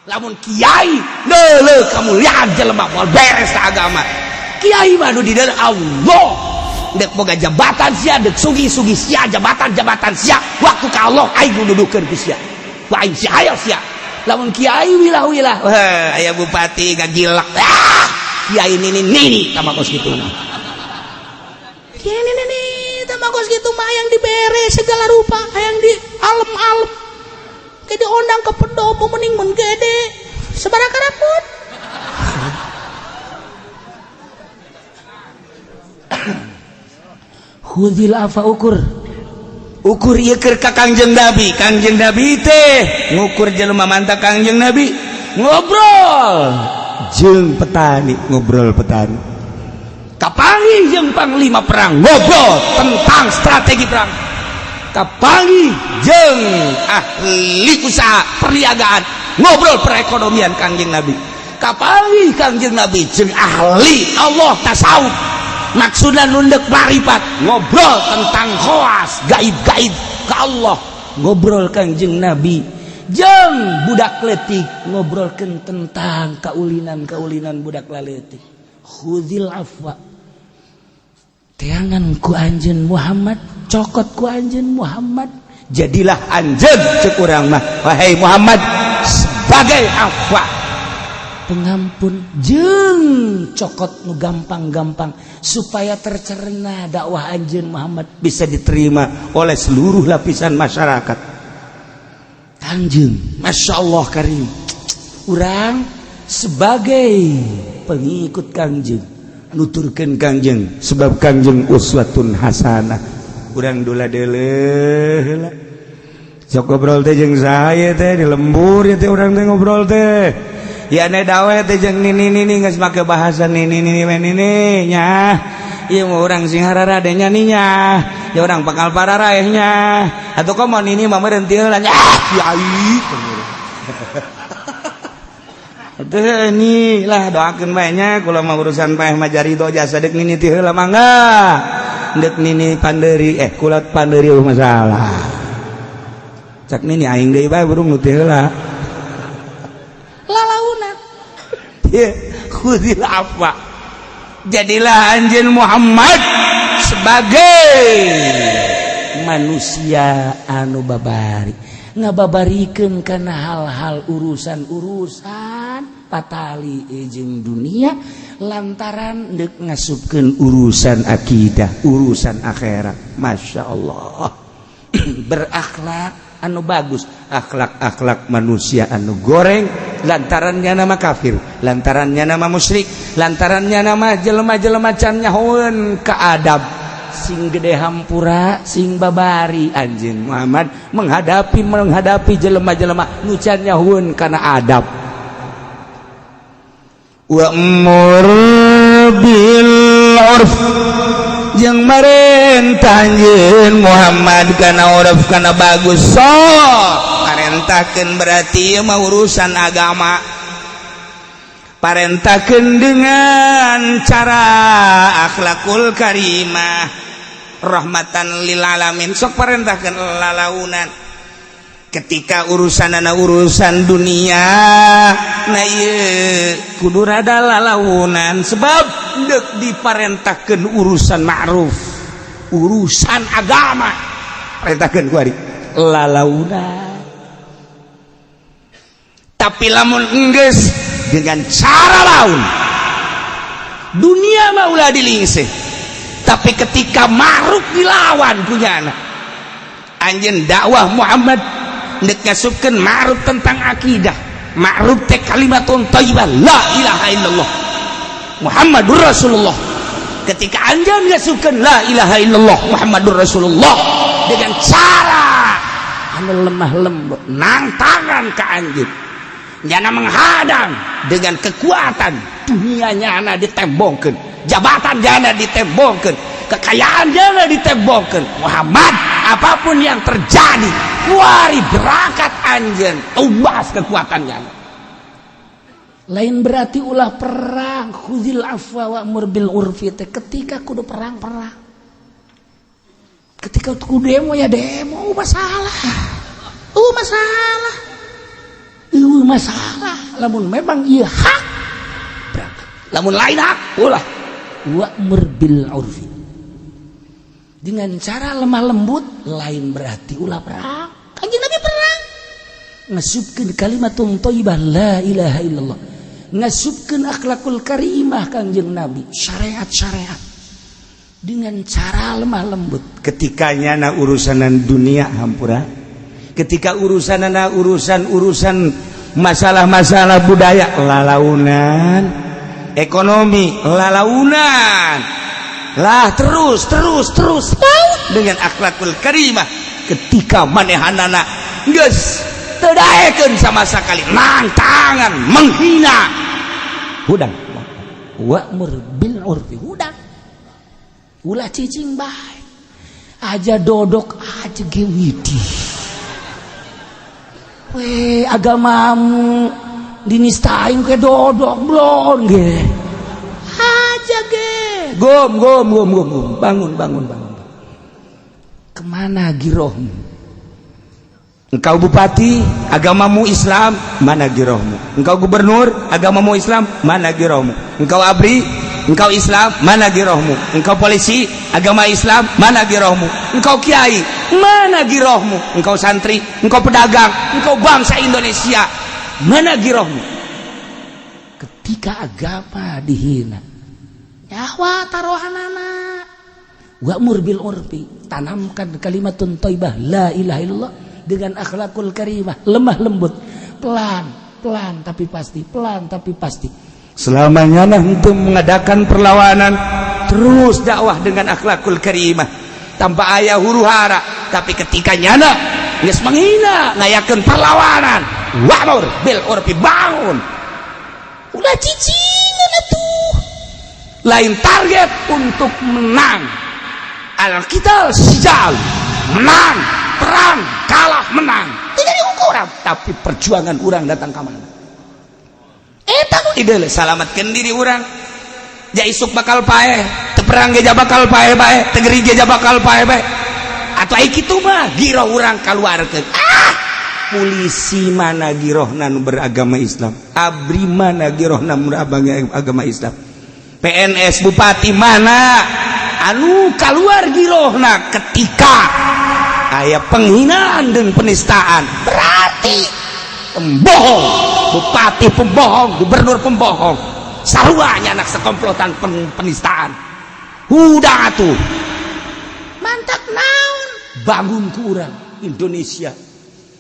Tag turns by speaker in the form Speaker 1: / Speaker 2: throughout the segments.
Speaker 1: Lamun kiai leuleuh kamuliaan jelema, moal beres ka agama. Kiai mah nu di Allah, dek boga jabatan sia, dek sugi-sugi sia, jabatan-jabatan sia, waktu ka Allah aing nu dudukeun ku sia, ku aing sia, ayo sia. Lamun kiai wilah-wilah, wah, aya bupati gagilak, ah, kiai nini nini tama kos kitu mah. Kiai nini nini tama kos kitu mah, yang dibere segala rupa, yang di alem-alem kayak diundang ke pendopo, mending mun gede sabaraha karapun. Khudil afa, ukur ukur ieu keur ka Kangjeng Nabi. Kangjeng Nabi teh ngukur jelema mantap. Kangjeng Nabi ngobrol jeung petani, ngobrol petani, kapanggih jeung panglima perang, ngobrol tentang strategi perang, kapanggih jeung ahli usaha perniagaan, ngobrol perekonomian. Kangjeng Nabi kapanggih, Kangjeng Nabi jeung ahli Allah, tasawuf, maksudnya nundek marifat, ngobrol tentang khawas, gaib-gaib ke Allah. Ngobrol Kangjeng Nabi jeung budak letik, ngobrolkan tentang kaulinan-kaulinan budak laletik. Khudil afwa, teangan ku anjeun Muhammad, cokot ku anjeun Muhammad. Jadilah anjeun, cek urang mah, wahai Muhammad, sebagai afwa, pengampun, jeung cokot nu gampang-gampang, supaya tercerna dakwah anjeun Muhammad bisa diterima oleh seluruh lapisan masyarakat. Kangjeng, Masya Allah Karim, urang sebagai pengikut Kangjeng nuturkeun Kangjeng, sebab Kangjeng uswatun hasanah. Urang dula deuleuh heula, sok ngobrol teh jeung saya teh di lembur ya teh, urang teh ngobrol teh ya ne dawe teh jeung nini nini, geus make bahasa nini nini we nini nya. Ieu mah urang sing hararade nya nya, ya urang bakal pararaeh nya atuh. Komo nini mah meureun teu heula nya, ah, kiai. Atuh ini lah, doakeun bae nya. Kula mah urusan paeh mah jarido jasa, deuk nini ti heula mangga, deuk nini panderi, eh, kula panderi masalah. Cak nini aing deui bae burung nu ti heula.
Speaker 2: Lalaunan.
Speaker 1: Khudil afwa, jadilah anjeun Muhammad sebagai manusia anu babari, ngababarikeun kana hal-hal urusan-urusan patali jeung dunia, lantaran deuk ngasupkeun urusan akidah, urusan akhirat. Masya Allah, berakhlak anu bagus, akhlak-akhlak manusia anu goreng, lantarannya nama kafir, lantarannya nama musyrik, lantarannya nama jelema-jelema can nyahoeun ka adab. Sing gede hampura, sing babari anjeun Muhammad menghadapi menghadapi jelema-jelema nu can nyahoeun kana adab. Wa'mur bil urf, jeung marentah anjeun Muhammad kana urf, kana bagus. Sok parentahkeun, berarti ieu mah urusan agama, parentahkeun dengan cara akhlakul karimah, rahmatan lil alamin. Sok parentahkeun lalaunan ketika urusan anak urusan dunia. Nah, ieu kudu rada lalaunan, sebab dek diparentahkeun urusan ma'ruf, urusan agama, parentahkeun ku ari lalaunan. Tapi lamun enggeus dengan cara laun, dunia mah ulah dilingseh. Tapi ketika ma'ruf dilawan punya anak anjeun, dakwah Muhammad ndek ngasupkeun ma'ruf tentang akidah. Ma'ruf teh kalimatun thayyibah, la ilaha illallah Muhammadur Rasulullah. Ketika anjeun ngasupkeun la ilaha illallah Muhammadur Rasulullah dengan cara anu lemah lembut, nangtangan ka anjeun, nyana menghadang dengan kekuatan dunia, nyana ditembongkeun, jabatan nyana ditembongkeun, kekayaan nyana ditembongkeun. Muhammad, apapun yang terjadi, kuari berangkat anjeun tumbas kekuatannya.
Speaker 2: Lain berarti ulah perang. Khudil afwa wa'mur bil urfi teh ketika kudu perang, perang, ketika kudu demo ya demo. Masalah, masalah. Eueuh masalah lamun memang ieu hak berangkat, lamun lain hak ulah. Wa'mur bil urfi dengan cara lemah lembut, lain berarti ulah perang. Kanjeng Nabi perang ngasupkeun kalimatun thayyibah la ilaha illallah, ngasupkeun akhlakul karimah Kanjeng Nabi, syariat-syariat dengan cara lemah lembut.
Speaker 1: Ketika nyana urusanan dunia hampura, ketika urusanana urusan-urusan masalah-masalah budaya lalaunan, ekonomi lalaunan lah, terus terus terus dengan akhlakul karimah. Ketika manehanana geus teu daekeun sama sekali nangtangan menghina, hudang.
Speaker 2: Wa'mur bil urfi, hudang, ulah cicing bae aja, dodok aja ge widih we, agamamu dinistain ke dodok blon ge aja ge.
Speaker 1: Gom gom gom gom gom, bangun bangun bangun.
Speaker 2: Kemana girohmu?
Speaker 1: Engkau bupati, agamamu Islam, mana girohmu? Engkau gubernur, agamamu Islam, mana girohmu? Engkau ABRI, engkau Islam, mana girohmu? Engkau polisi, agama Islam, mana girohmu? Engkau kiai, mana girohmu? Engkau santri, engkau pedagang, engkau bangsa Indonesia, mana girohmu?
Speaker 2: Ketika agama dihina, nyawa taruhanana. Wa'mur bil urfi, tanamkan kalimatun thayyibah la ilaha illallah dengan akhlakul karimah, lemah lembut, pelan pelan tapi pasti, pelan tapi pasti.
Speaker 1: Selamanya untuk mengadakan perlawanan, terus dakwah dengan akhlakul karimah tanpa aya huru hara. Tapi ketika nyana geus menghina, ngayakeun perlawanan, wa'mur bil urfi, bangun,
Speaker 2: ulah cicingan atuh.
Speaker 1: Lain target untuk menang, al-qital sijal, menang perang, kalah menang tidak diukur, tapi perjuangan orang datang ke mana. Eta nu ide salamatkeun diri urang. Ja isuk bakal paeh, teu perang ge bakal paeh bae, teu gering ge bakal paeh bae. Atau ai kitu mah giroh urang kaluarkeun. Ah, polisi mana girohna nu beragama Islam? ABRI mana girohna nu beragama Islam? PNS, bupati mana anu keluar girohna ketika aya penghinaan dan penistaan? Berarti pembohong, bupati pembohong, gubernur pembohong, saruanya anak sekomplotan penistaan. Udah tuh.
Speaker 2: Mantap naon?
Speaker 1: Bangun ku urang Indonesia.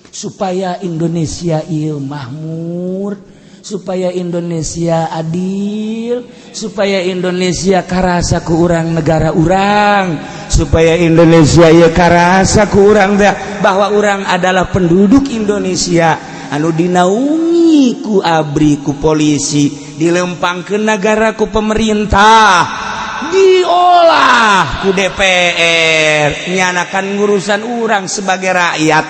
Speaker 2: Supaya Indonesia ieu makmur, supaya Indonesia adil, supaya Indonesia karasa ku urang negara urang,
Speaker 1: supaya Indonesia ya karasa ku urang bahwa urang adalah penduduk Indonesia anu dinaungi ku ABRI, ku polisi, dilempang ke negara ku pemerintah, diolah ku DPR, nyanakan ngurusan urang sebagai rakyat.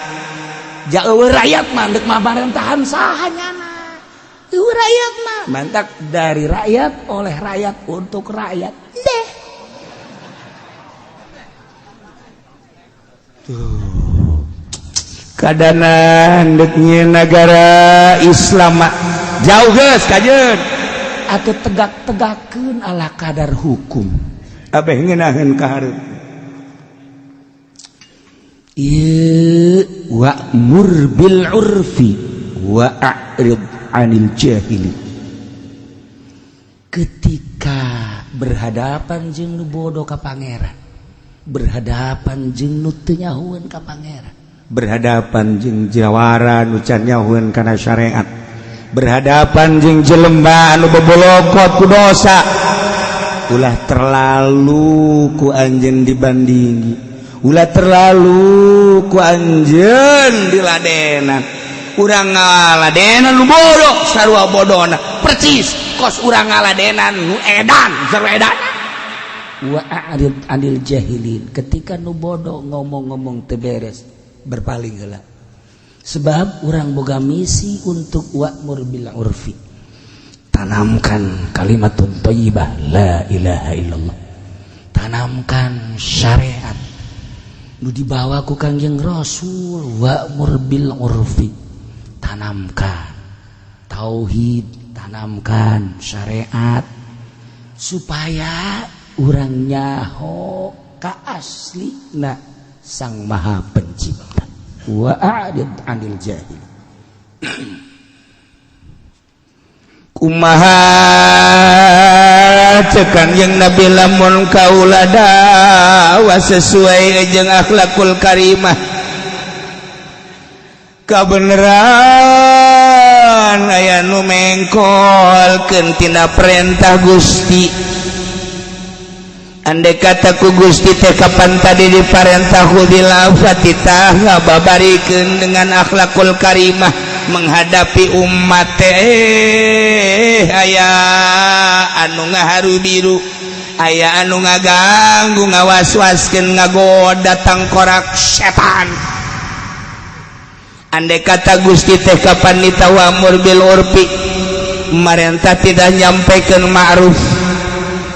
Speaker 2: Jauh rakyat mah dek mah tahan saha nyana. Rakyat mah
Speaker 1: mantap.
Speaker 2: Dari rakyat, oleh rakyat, untuk rakyat deh.
Speaker 1: Tuh kadanan deknya negara Islam jauh geus kajeun.
Speaker 2: Atau tegak-tegakeun ala kadar hukum.
Speaker 1: Abeh ngeunaheun ka hareup.
Speaker 2: Ieu
Speaker 1: wa'mur bil urfi wa a'rid anil jahili.
Speaker 2: Ketika berhadapan jeung nu bodoh ka pangeran, berhadapan jeung nu teu nyahoeun ka pangeran,
Speaker 1: berhadapan jeung jawara nu can nyahoeun kana syariat, berhadapan jeung jelema anu bebolokot ku dosa, ulah terlalu ku anjeun dibandingi, ulah terlalu ku anjeun diladenan. Urang ngaladenan nu bodoh sarua bodona percis kos urang ngaladenan nu edan sarua edan.
Speaker 2: Wa a'rid anil jahilin, ketika nu bodoh ngomong-ngomong teu beres, berpaling heula, sebab urang boga misi untuk wa'mur bil urfi, tanamkan kalimatun thayyibah la ilaha illallah, tanamkan syariat nu dibawa ku Kangjeng Rasul. Wa'mur bil urfi, tanamkan. Tauhid tanamkan syariat supaya urang nyaho ka aslina Sang Maha Pencipta. Wa a'rid 'anil jahil.
Speaker 1: Kumaha cek Kangjeng Nabi lamun kaula dakwah sesuai jeung akhlakul karimah, kabeneran aya nu mengkolkeun tina perintah Gusti. Andai kata ku Gusti teh kapan tadi diparentah khudil afwa titah ngababarikeun dengan akhlakul karimah menghadapi umat teh, aya anu ngaharu biru, aya anu ngaganggu, ngawas-waskeun, ngagoda tangkorak setan. Andai kata Gusti teh kapan nitah wa'mur bil urfi, marentah tidak nyampaikan ma'ruf,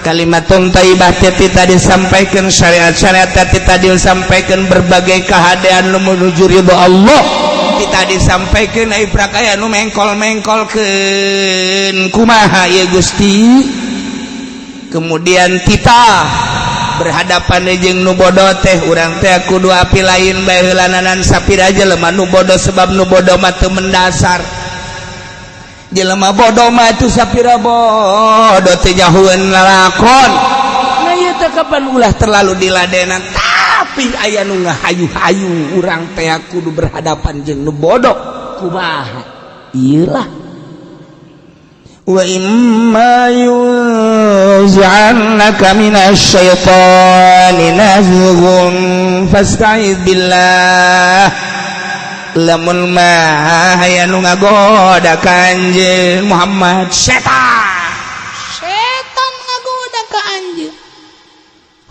Speaker 1: kalimatun thayyibah teh tidak disampaikan, syariat-syariat teh tidak disampaikan, berbagai kehadean nu menuju ridho Allah tidak disampaikan, ai prak aya nu mengkol-mengkolkeun, kumaha ieu Gusti? Kemudian titah berhadapan jeung nu bodoh teh, urang teh kudu api lain bae heulananan sapira jelema nu bodoh, sebab nu bodoh mah teu mendasar. Jelema bodoh mah itu sapira bodoh teh nyahueun lalakon. Nah ieu teh kapan ulah terlalu diladenan, tapi aya nu ngahayu-hayu, urang teh kudu berhadapan jeung nu bodoh kumaha? Ieu lah wa imma yunzi'annaka minasyaitani nazghun fasta'idz billah. Lamun mah aya nu ngagoda ka anjeun Muhammad, setan
Speaker 2: setan ngagoda ka anjeun,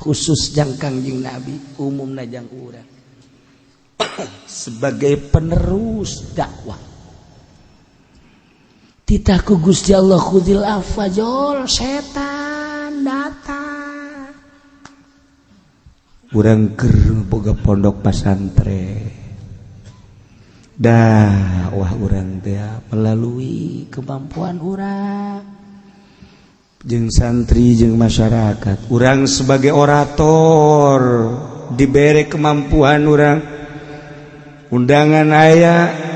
Speaker 2: khusus jang Kangjeng Nabi, umumna jang urang sebagai penerus dakwah. Titah ku Gusti Allah khudil afwa, jol setan datang.
Speaker 1: Urang keur boga pondok pasantren, dakwah urang teh melalui
Speaker 2: kemampuan urang
Speaker 1: jeung santri jeung masyarakat. Urang sebagai orator diberi kemampuan, urang undangan aya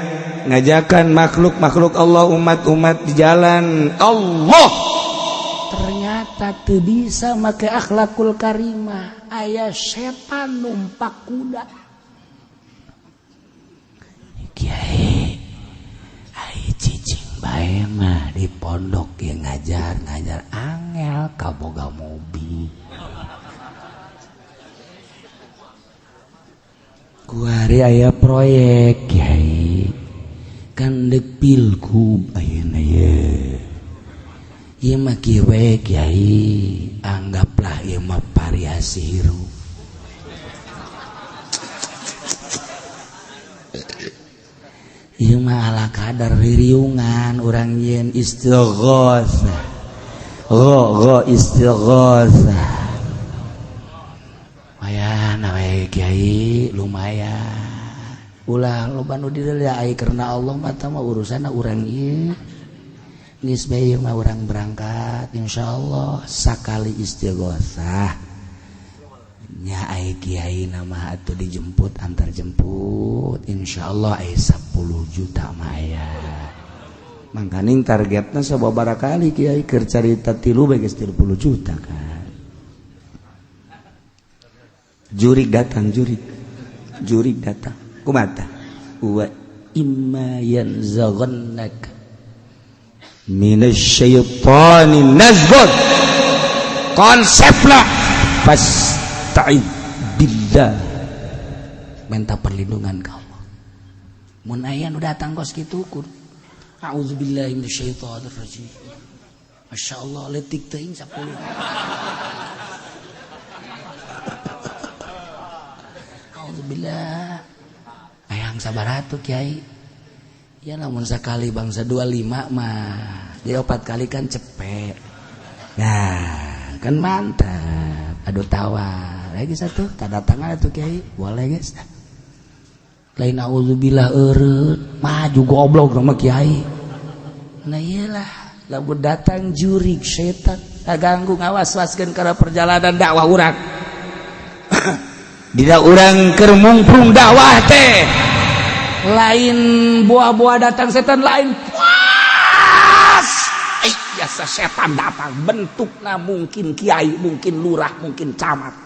Speaker 1: ngajakan makhluk-makhluk Allah, umat-umat di jalan Allah,
Speaker 2: ternyata teu bisa make akhlakul karimah, aya setan numpak kuda. Kiai ai cicing bae mah di pondok ge ngajar ngajar angel kaboga mobil. Kuari aya proyek kiai kan dek pilgub ayeuna ye. Ieu mah kieu we kiai, anggaplah ieu mah variasi hirup. Ieu mah ala kadar ririungan urang yen istighotsah. Gho istighotsah. Lumayan we kiai, lumayan. Ulah loba nu dideuleu ai karena Allah mah tah mah urusanna urang ieu. Geus bae mah urang berangkat insyaallah sakali istighotsah. Nya ai kiai nama atuh dijemput antar jemput insyaallah ai 10 juta mah aya.
Speaker 1: Mangkaning targetna sababaraha kali kiai keur carita tilu bae geus 30 juta kan. Jurik datang, jurik. Jurik datang. Kumata wa
Speaker 2: imma yanzaghannaka
Speaker 1: minasyaitani nazghun. Konseplah fasta'id billah,
Speaker 2: minta perlindungan ka Allah. Mun aya nu datang kos kitu kur a'udzubillahi minasyaitonir rajim. Masyaallah leutik teuing 10. A'udzubillah. Ayang sabar atuh kiai. Ya lamun sakali bangsa 25 mah jadi 4 kali kan cepet. Nah, kan mantap. Aduh tawar. Lagi satu tanda tangan atuh kiai. Boleh guys. Lain auzubillah eureun, maju goblok sama kiai. Nah iyalah, lamun datang jurig setan ganggu ngawas-waskeun kana perjalanan dakwah urang.
Speaker 1: Dina urang keur mungprung dakwah teh
Speaker 2: lain buah-buah datang setan, lain puas biasa setan datang bentukna mungkin kiai, mungkin lurah, mungkin camat,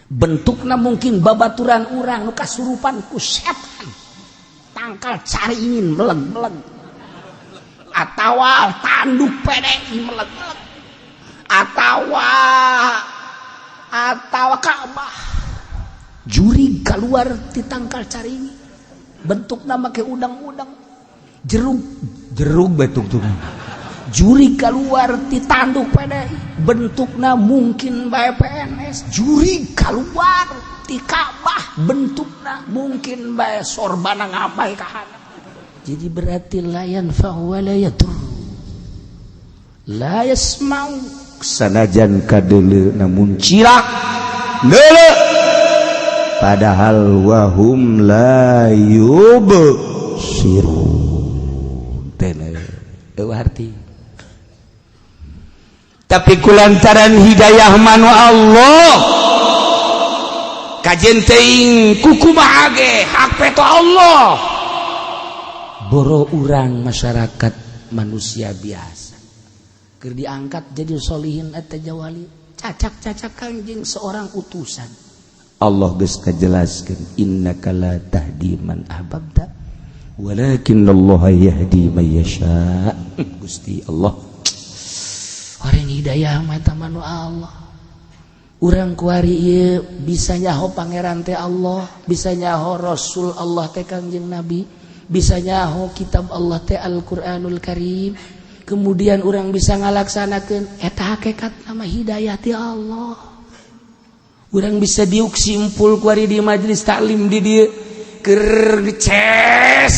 Speaker 2: bentukna mungkin babaturan urang nu kasurupan ku setan, tangkal caringin meleg-meleg atawa tanduk PDI meleg-meleg atawa atawa Ka'bah, jurig keluar di tangkal caringin bentukna make udang-udang jeruk
Speaker 1: jeruk betuk tuh.
Speaker 2: Jurig keluar di tanduk PDI bentukna mungkin bae PNS, jurig keluar di Ka'bah bentukna mungkin bae sorbana ngapai kahana. Jadi berarti la yanfa'u wa la yadur, la yasma'u
Speaker 1: sanajan kadeuleu namun cilak deuleu, padahal wahum la yubsirun teh
Speaker 2: eueuh arti.
Speaker 1: Tapi kulantaran hidayah manu Allah kajen teuing kukumaha ge hak peto Allah.
Speaker 2: Boro urang masyarakat manusia biasa keur diangkat jadi solihin eta jawali cacak-cacak kanjeng seorang utusan.
Speaker 1: Allah geus kajelaskeun, innaka la tahdi man ahbabta walakin Allah yahdi man yasha. Gusti Allah
Speaker 2: orang hidayah mah eta manu Allah. Urang kuari ieu bisa nyaho pangeran teh Allah, bisa nyaho Rasul Allah teh Kangjeng Nabi, bisa nyaho kitab Allah teh Al-Qur'anul Karim, kemudian urang bisa ngalaksanakeun eta hakikat nama hidayah ti Allah. Urang bisa diuk simpul kuari di majelis taklim di dieu keur dices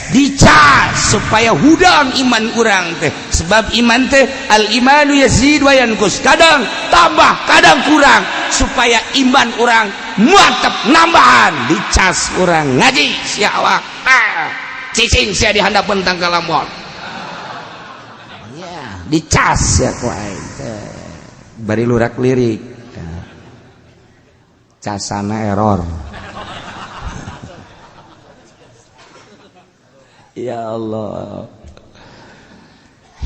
Speaker 2: dicas
Speaker 1: supaya hudang iman urang teh, sebab iman teh al imanu yazid wa yanqus, kadang tambah kadang kurang. Supaya iman urang mantap nambahan, dicas urang ngaji sia awak, ah, cicing sia di handapeun tangkal lamon
Speaker 2: ya dicas ya ku aing teh.
Speaker 1: Bari lurak lirik casana error. Ya Allah,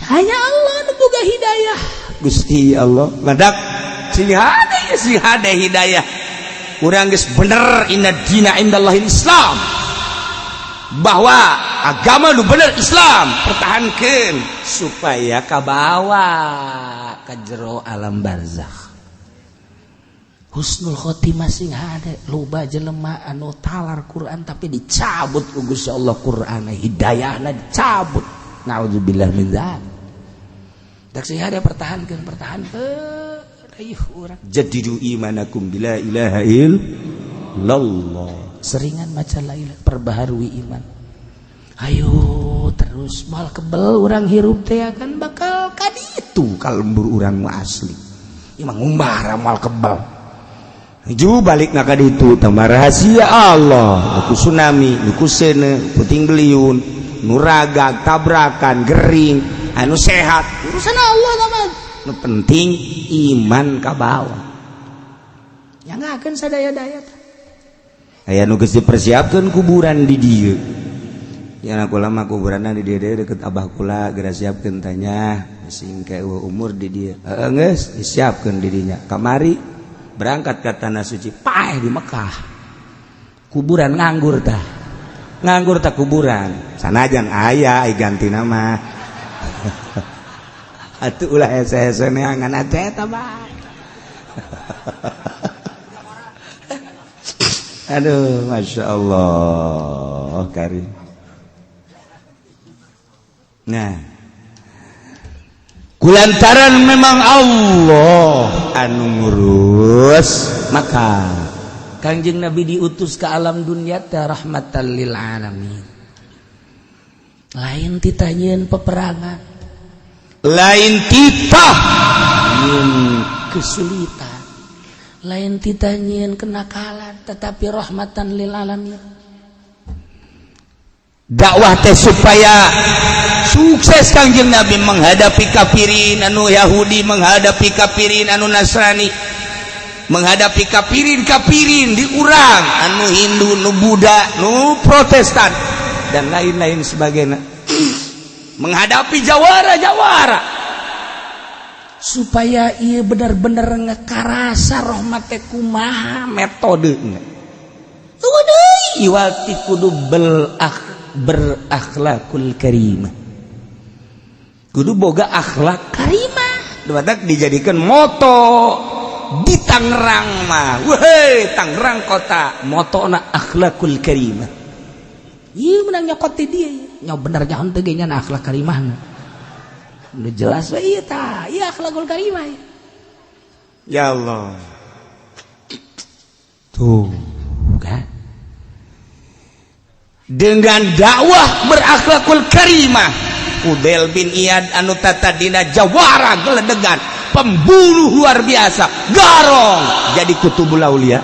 Speaker 2: hanya Allah nu boga hidayah.
Speaker 1: Gusti Allah ngadak sing hade ya sing hade hidayah urang geus bener. Inna dina indallahil Islam, bahwa agama nu bener Islam, pertahankeun supaya kabawa ka jero alam barzakh.
Speaker 2: Husnul khotimah sing hade. Loba jelema anu talar Quran tapi dicabut ku Gusti Allah Quran, hidayahna dicabut, naudzubillah min dzalik. Dak sing hade pertahankeun, pertahankeun ayuh urang.
Speaker 1: Jadidu imanakum bila ilaha illallah.
Speaker 2: Seringan maca la ilaha, perbaharui iman. Ayo terus moal kebel urang hirup teh akan bakal kaditu
Speaker 1: kalembur urang mah asli.
Speaker 2: Ieu mah ngumbara moal kebel.
Speaker 1: Ju balik ngaka ditu tambah rahasia Allah, nuku tsunami, nuku seuneu, puting beliung, nuragag, tabrakan, gering, anu sehat
Speaker 2: urusan Allah mah.
Speaker 1: Nu penting iman ka bawah.
Speaker 2: Ya ngakeun sadaya-daya.
Speaker 1: Aya nu geus dipersiapkeun kuburan di dieu. Ya kula mah kuburanna di dieu deket abah kula, geura siapkeun tanya sing ke umur di dieu. Heeh geus disiapkeun di dinya. Kamari berangkat ke tanah suci,
Speaker 2: paeh di Mekah. Kuburan nganggur tah.
Speaker 1: Nganggur tak kuburan. Sanajan aya ai ganti nama. Atuh ulah hese-hese neangan atuh eta bae. Aduh, masya Allah, karim. Nah, kulantaran memang Allah anu ngurus,
Speaker 2: maka Kangjeng Nabi diutus ke alam dunia teh rahmatan lil alamin. Lain titah nyieun peperangan,
Speaker 1: lain titah
Speaker 2: nyieun kesulitan, lain titah nyieun kenakalan, tetapi rahmatan lil alamin.
Speaker 1: Dakwah teh supaya sukses. Kangjeng Nabi menghadapi kafirin anu Yahudi, menghadapi kafirin anu Nasrani, menghadapi kafirin kafirin di urang anu Hindu, nu Buddha, nu Protestan, dan lain-lain sebagainya, menghadapi jawara-jawara
Speaker 2: supaya ia benar-benar ngekarasa rahmat teh kumaha.
Speaker 1: Metode iwati kudu berakhlakul karimah, kudu boga akhlak
Speaker 2: karimah.
Speaker 1: Batak dijadikan moto di Tangerang mah. Weh, Tangerang kota motona akhlakul karimah.
Speaker 2: Iya, menang nyokot ti dia nya, bener nya henteu ge nya akhlak karimah. Udah jelas we ieu tah, ieu akhlakul karimah.
Speaker 1: Ya Allah, tuh kan, dengan dakwah berakhlakul karimah, Fudail bin Iyad anu tatadina jawara, geledegan, pembunuh luar biasa, garong, jadi kutubul aulia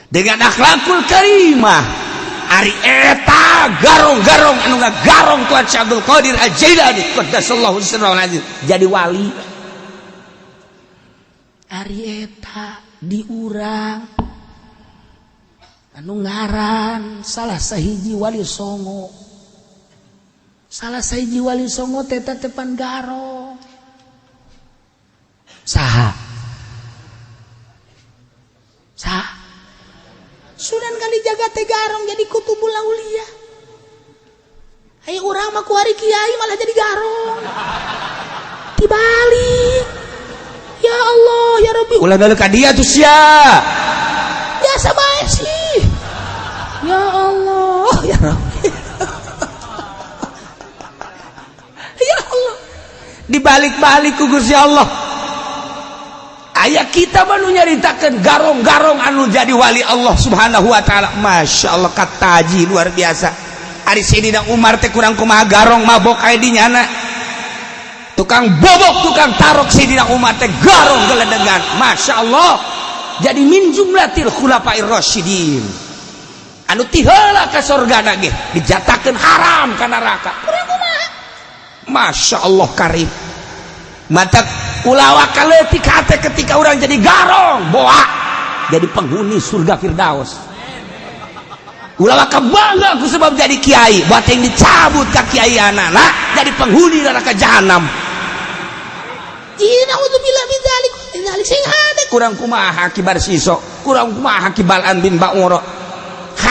Speaker 1: dengan akhlakul karimah. Ari eta garong-garong anu ngagarong Tuhan Syekh Abdul Qadir Al-Jailani qaddasallahu sirrahul aziz jadi wali.
Speaker 2: Ari eta di urang anu ngaran salah sahiji wali songo, salah sahiji wali songo teh tepan garong. Saha? Saha? Sunan Kalijaga teh garong, jadi kutubul aulia. Ayo, urang mah kuari kiai malah jadi garong, dibalik. Ya Allah, ya Rabbi.
Speaker 1: Ulah balik ka dia tuh sia.
Speaker 2: Biasa bae sih. Ya Allah, ya Rabbi, ya Allah.
Speaker 1: Dibalik-balik ku Gusti Allah. Aya kita mah nu nyaritakeun garong-garong anu jadi wali Allah Subhanahu wa taala. Masya Allah, kataji luar biasa. Ari Sayyidina Umar teh kurang kumaha garong, mabok aya di nyana. Tukang bobok, tukang tarok. Sayyidina Umar teh garong, geledegan. Masya Allah. Jadi min jumlatil khulafair rasyidin. Anu tiheula ka surga ge dijatakeun haram ka neraka. Kurang kumaha? Masya Allah karim. Mata ulawa kaleutik hate ketika orang jadi garong, boa jadi penghuni surga Firdaus. Ulawa kebangga ku sebab jadi kiai, buat yang dicabut ke kiai anak jadi penghuni neraka jahanam.
Speaker 2: Naudzubillah min dzalik. Dzalik sing hade.
Speaker 1: Kurang kumaha kibar siso, kurang kumaha kibalan bin Ba'ura,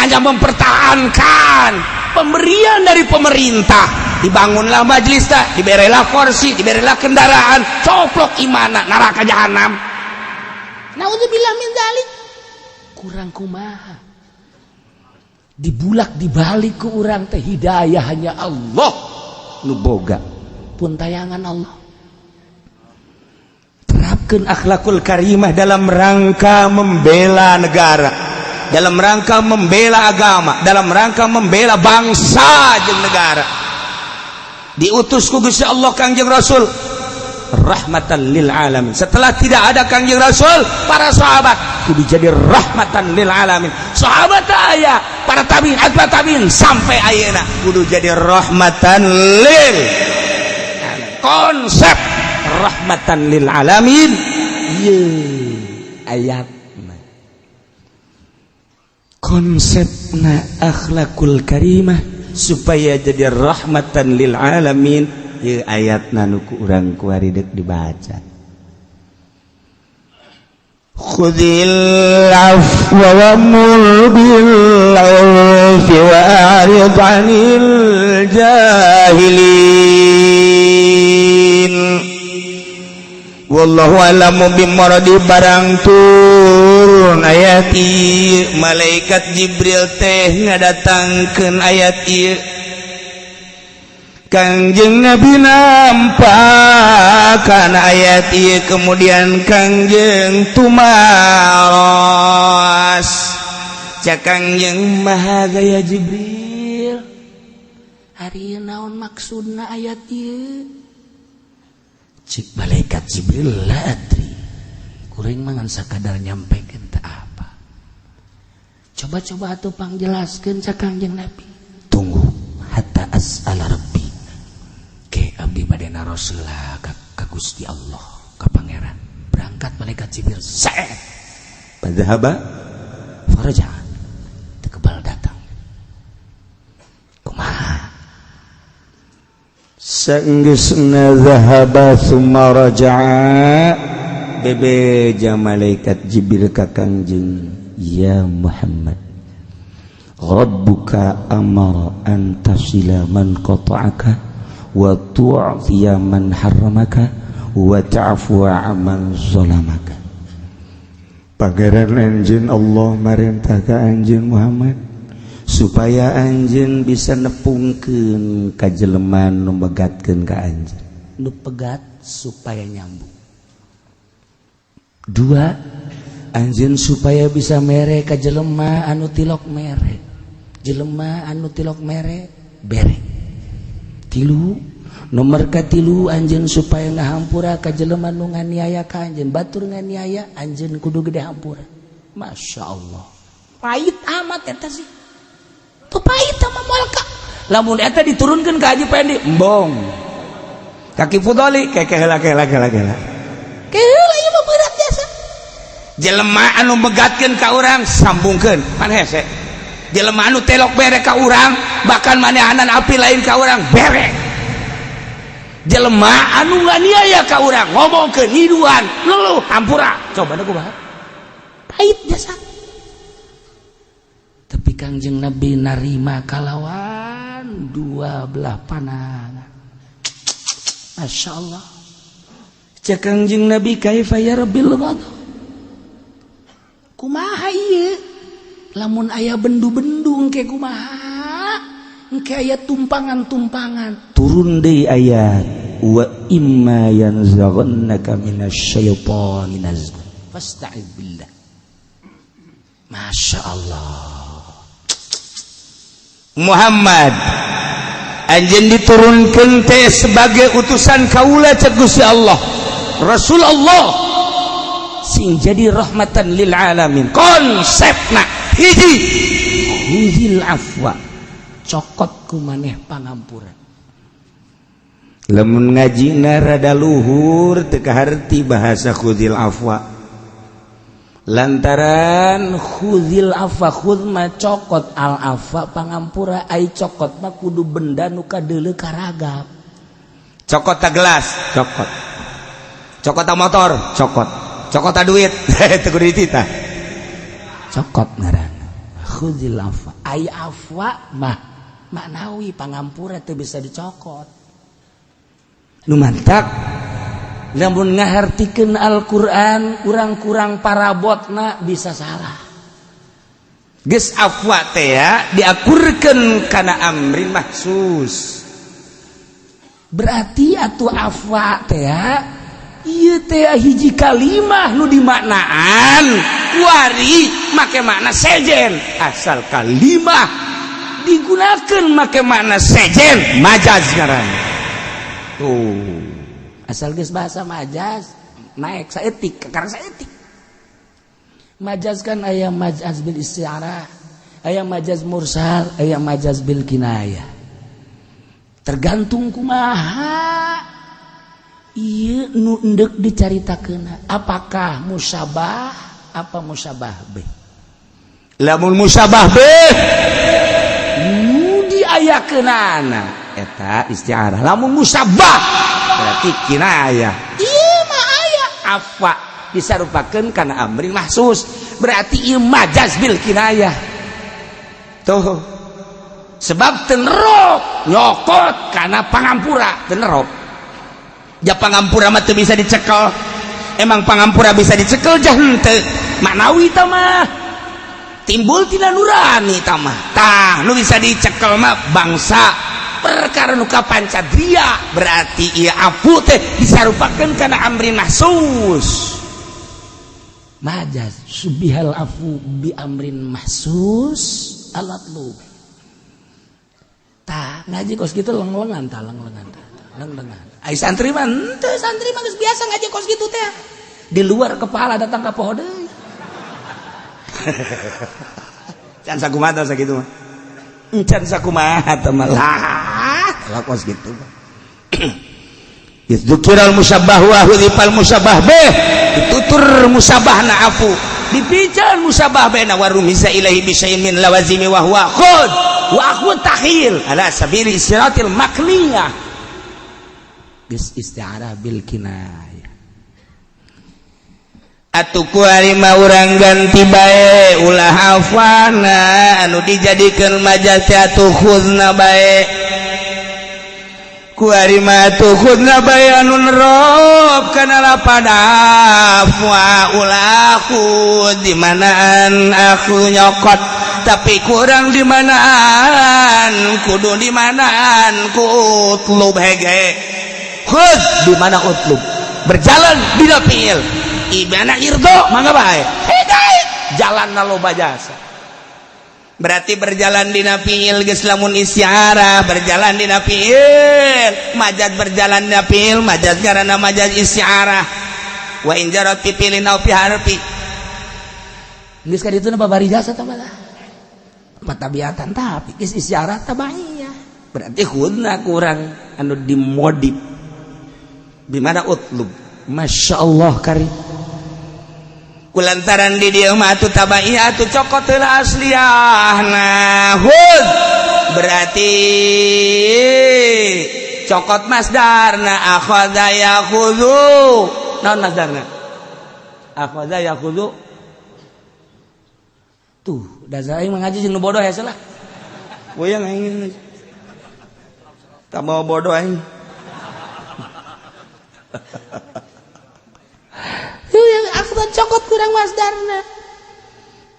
Speaker 1: hanya mempertahankan pemberian dari pemerintah. Dibangunlah majelis tak, diberilah kursi, diberilah kendaraan, coplok imana, neraka jahanam.
Speaker 2: Naudzubillah min dzalik. Kurang kumaha? Dibulak dibalik ke urang teh, hidayah hanya Allah
Speaker 1: nu boga.
Speaker 2: Pun tayangan Allah.
Speaker 1: Terapkan akhlakul karimah dalam rangka membela negara, dalam rangka membela agama, dalam rangka membela bangsa jeung negara. Diutus ku Gusti Allah Kangjeng Rasul rahmatan lil alamin. Setelah tidak ada Kangjeng Rasul, para sahabat kudu jadi rahmatan lil alamin. Sahabat aya, para tabiin, atba tabiin, sampai ayeuna kudu jadi rahmatan lil alamin. Konsep rahmatan lil alamin ye ayat konsepna akhlakul karimah supaya jadi rahmatan lil alamin. Ye ayat nu ku urang kuari deuk dibaca. Khudil afwa wa'mur bil 'urfi wa'rid 'anil jahilin. Wallahu a'lamu bimuradi. Barang turun ayat ieu, malaikat Jibril teh ngadatangkeun ayat ieu. Kangjeng Nabi nampak kana ayat ieu, kemudian Kangjeng tumaros. Cak Kangjeng, "Maha gaya Jibril?"
Speaker 2: Ari naon maksudna ayat ieu? Cik malaikat Jibril, "La adri, kuring mah ngan sakadar nyampekeun teh apa." "Coba-coba atuh pangjelaskeun," cak Kangjeng Nabi. As'ala rabbi, ke abdi bade naros heula ka Gusti Allah, ka Pangeran. Berangkat malaikat Jibril, set.
Speaker 1: Fadzahaba
Speaker 2: faraja, teu kebal datang. Kumaha?
Speaker 1: Saenggeusna zahaba summa raja'a, bebeja malaikat Jibril ka Kangjeng, "Ya Muhammad, Rabbuka amara an tasila man qata'aka wa tu'tiya man harramaka wa ta'fuwa amman zalamaka." Pangeran anjeun Allah marentah ka anjeun Muhammad supaya anjeun bisa nepungkeun ka jelema nu megatkeun ka anjeun.
Speaker 2: Nu pegat supaya nyambung. Dua, anjeun supaya bisa mere ka jelema anu tilok mere, jelema anu tilok mere bere. Tilu, nomor katilu, anjeun supaya ngahampura ka jelema nu nganiaya ka anjeun. Batur nganiaya anjeun kudu gede hampura. Masya Allah, pahit amat eta sih tuh, pahit sama moal ka.
Speaker 1: Lamun eta diturunkeun ka Haji Pendi, embong. Kaki Fudoli keke heula, kela kela kela.
Speaker 2: Keheula, ieu mah berat jasa.
Speaker 1: Jelema anu megatkeun ka urang, sambungkeun, pan hese. Jelema anu telok bere ka urang, bahkan manehanan api lain ka urang, bere. Jelema anu nganiaya ka urang, ngomongkeun niduan luluh, hampura. Coba da kumaha?
Speaker 2: Pahit jasa, tapi Kangjeng Nabi narima kalawan dua belah panangan. Masya Allah.
Speaker 1: Cek Kangjeng Nabi, "Kaifa ya Rabbil ghadab?"
Speaker 2: Kumaha ieu lamun aya bendu-bendu engke, kumaha engke aya tumpangan-tumpangan?
Speaker 1: Turun deui ayat, "Wa imma yanzaghannaka minasyaitani nazghun
Speaker 2: fasta'id billah." Masya Allah.
Speaker 1: "Muhammad, anjeun diturunkeun teh sebagai utusan kaula," cek Gusti Allah, "Rasul Allah sing jadi rahmatan lil alamin. Konsepna hiji,
Speaker 2: khudzil afwa, cokot ku maneh pangampura."
Speaker 1: Lamun ngajina rada luhur teu kaharti bahasa khudzil afwa, lantaran
Speaker 2: khudzil afwa, khudz mah cokot, al afwa pangampura. Ai cokot mah kudu benda nu kadeuleu karagap.
Speaker 1: Cokot ta gelas, cokot. Cokot ta motor, cokot. Cokot ta duit, teu kudu dititah.
Speaker 2: Cokot ngaranna khudzil afwa. Ai afwa mah maknawi, pangampura teu bisa dicokot.
Speaker 1: Nu mantak
Speaker 2: lamun ngahartikeun Al-Qur'an kurang-kurang parabotna bisa salah.
Speaker 1: Geus afwa teh ya diakurkeun kana amrin mahsus.
Speaker 2: Berarti atuh afwa teh ieu teh hiji kalimah nu dimaknaan
Speaker 1: kuari make makna sejen. Asal kalimah digunakan make makna sejen, majaz ngaran tuh.
Speaker 2: Asal geus bahasa majaz naik saeutik, karena saeutik majaz kan aya majaz bil isti'arah, aya majaz mursal, aya majaz bil kinayah, tergantung kumaha ieu nu endek dicaritakeun, apakah musyabah apa musyabah bih.
Speaker 1: Lamun musyabah bih
Speaker 2: nu diayakeunana
Speaker 1: eta isti'arah, lamun musyabah berarti kinayah.
Speaker 2: Ieu mah aya
Speaker 1: afwa disarupakeun kana amrin mahsus, berarti ieu majaz bil kinayah tuh, sebab tenerok nyokot kana pangampura. Tenerok ja pangampura mah teu bisa dicekel. Emang pangampura bisa dicekel? Jah henteu, maknawi tah mah, timbul tina nurani tah mah. Tah, nu bisa dicekel mah bangsa perkara nu kapancadria. Berarti ieu afu teh disarupakeun kana amrin mahsus.
Speaker 2: Majaz syubbihal afu bi amrin mahsus alat lu. Tah, ngaji kos gitu leng-lengan tah, leng-lengan tah, leng-lengan.
Speaker 1: Ai santri mah henteu,
Speaker 2: santri mah geus biasa ngaji kos gitu teh, di luar kepala datang ka poho deui.
Speaker 1: Can sakumaha sakitu mah, can sakumaha teh mah. Lah kos gitu. Dzukiral musyabbah wa hudzifal musyabbah bih, ditutur musyabahna afu, dipiceun musyabbah bihna, wa rumisa ilaihi bi syai'in min lawazimi wa huwa khud wa akhud takhil ala sabili istiratil makliyah, geus isti'arah bil kinayah. Atuh kuari mah urang ganti bae, ulah afana anu dijadikeun majaz teh, atuh khudna bae. Kuari mah atuh khudna bae anu nerop kana lapad afwa, ulah khud. Di manaan aku nyokot, tapi kurang di manaan kudu, di manaan ku utlub hege. Khud di mana utlub berjalan dina fiil ibana irdo mangga bae hege jalan na loba jasa, berarti berjalan dina fiil. Geus lamun istiarah berjalan dina fiil, majaz berjalan dina fiil, majaz karena majaz istiarah wa in jarat fi fi'lin aw fi harfi.
Speaker 2: Geus ka ditu na babari jasa tah malah patabiatan, tapi geus istiarah tabaiyah.
Speaker 1: Berarti khudna kurang anu dimodif bimana utlub.
Speaker 2: Masya Allah kari.
Speaker 1: Kulantaran di dieu mah atuh tabaiyah, atuh cokot heula asliyah. Nah, hud berarti cokot masdarna akhadha yakhudhu. Naon masdarna akhadha yakhudhu?
Speaker 2: Tuh dasar aing mengaji jeung nu bodoh ya salah.
Speaker 1: Goyang aing tak mau bodoh aing.
Speaker 2: Aku cokot kurang masdarna.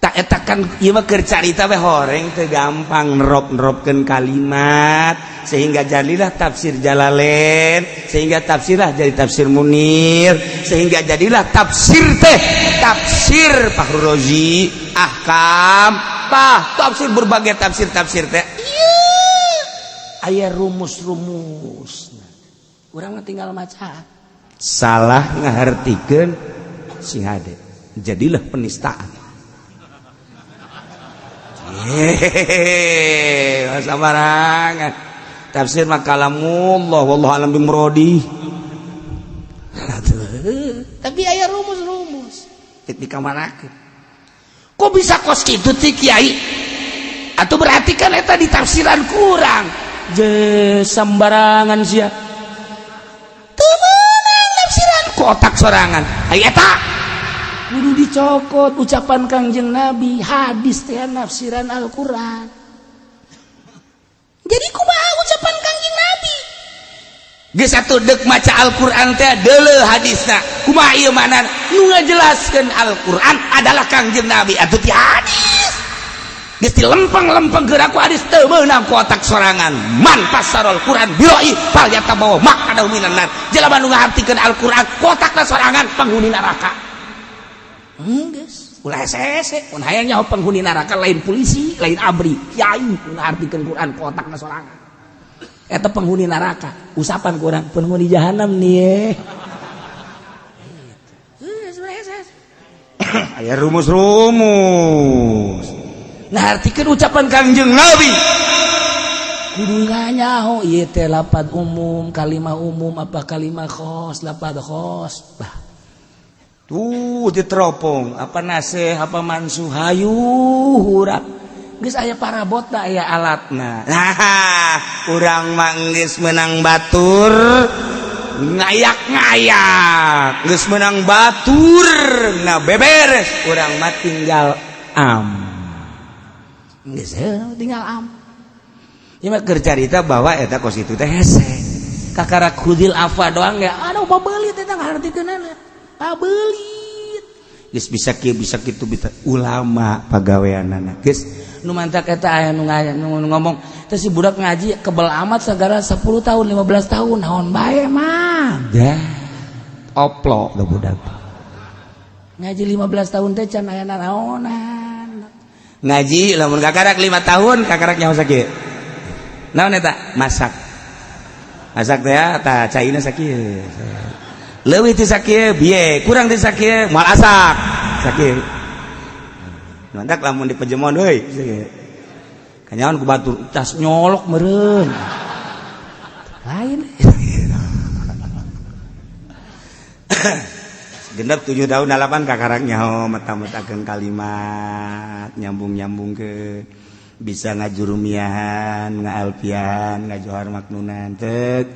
Speaker 1: Tak etakan ieu mah keur carita we, horeng teu gampang nerop-neropkeun kalimat sehingga jadilah tafsir Jalalain, sehingga tafsirlah jadi tafsir Munir, sehingga jadilah tafsir teh tafsir Fahrul Razi, ahkam tah tafsir, berbagai tafsir-tafsir teh
Speaker 2: aya rumus-rumus. Urang mah tinggal maca.
Speaker 1: Salah ngahartikeun sing hade, jadilah penistaan. Hehehe, sabarangan tafsir mah kalamullah, wallahu alam bimuradi.
Speaker 2: Tapi aya rumus-rumus.
Speaker 1: Tik dikamanakeun.
Speaker 2: Kok bisa kos kitu ti kiai? Atau berarti kan eta ditafsiran kurang je, sembarangan sia. Teu meunang nafsiran ku otak sorangan.
Speaker 1: Ai eta
Speaker 2: kudu dicokot ucapan Kangjeng Nabi, hadis teh nafsiran Al-Qur'an. Jadi kumaha ucapan Kangjeng Nabi?
Speaker 1: Geus atuh deuk maca Al-Qur'an teh deuleu hadisna kumaha ieu mana nu ngajelaskeun Al-Qur'an adalah Kangjeng Nabi atuh ti hadis. Geus dilempeng-lempeng geura ku hadis, teu meunang ku otak sorangan. Man fassarul Qur'an bi ra'yi falyatabawwa maq'adahu minan nar. Jelema nu ngahartikeun Al-Qur'an ku otakna sorangan, penghuni neraka.
Speaker 2: Geus ulah hese-hese mun hayang nyaho penghuni neraka. Lain polisi, lain ABRI, kiai nu ngahartikeun Quran ku otakna sorangan eta penghuni neraka. Usapan kurang penghuni jahanam nih ye.
Speaker 1: Aya rumus-rumus.
Speaker 2: Ngahartikeun ucapan
Speaker 1: Kangjeng Nabi.
Speaker 2: Kudu nyaho ieu teh lapad umum, kalimah umum apa kalimah khos, lapad khos. Bah.
Speaker 1: Tuh diteropong apa nasih apa mansuh, hayu hurap.
Speaker 2: Geus aya parabotna, aya alatna.
Speaker 1: Nah, urang mah geus menang batur ngayak-ngayak, geus menang batur nah beberes, urang mah tinggal am.
Speaker 2: Geus tinggal am.
Speaker 1: Ieu mah keur carita bahwa eta kos itu teh hese.
Speaker 2: Kakara khudil afwa doang ya aduh, pabelit eta ngahartikeunana, pabelit.
Speaker 1: Geus bisa kieu, bisa kitu, bisa ulama pagaweanana geus.
Speaker 2: Nu mantak eta aya nu ngomong teh si budak ngaji kebel amat sagara 10 tahun, 15 tahun, naon bae mah.
Speaker 1: Dah oplo da budak.
Speaker 2: Ngaji 15 tahun teh can aya nanaonan.
Speaker 1: Ngaji lamun kakarak 5 tahun, kakarak nyaho sakieu. Naon eta? Masak. Masak teh tah caina sakieu. Leuwih ti sakieu bieu, kurang ti sakieu moal asak. Sakieu. Mantak lamun di pejemon euy sakieu. Kanyawan ku batur
Speaker 2: tas nyolok meureun. Lain.
Speaker 1: Genep 7 tahun 8 kakarak nyaho meta-metakeun kalimat nyambung-nyambung ke bisa ngajurumiahan, ngaalpian, ngajohar maknunan tek.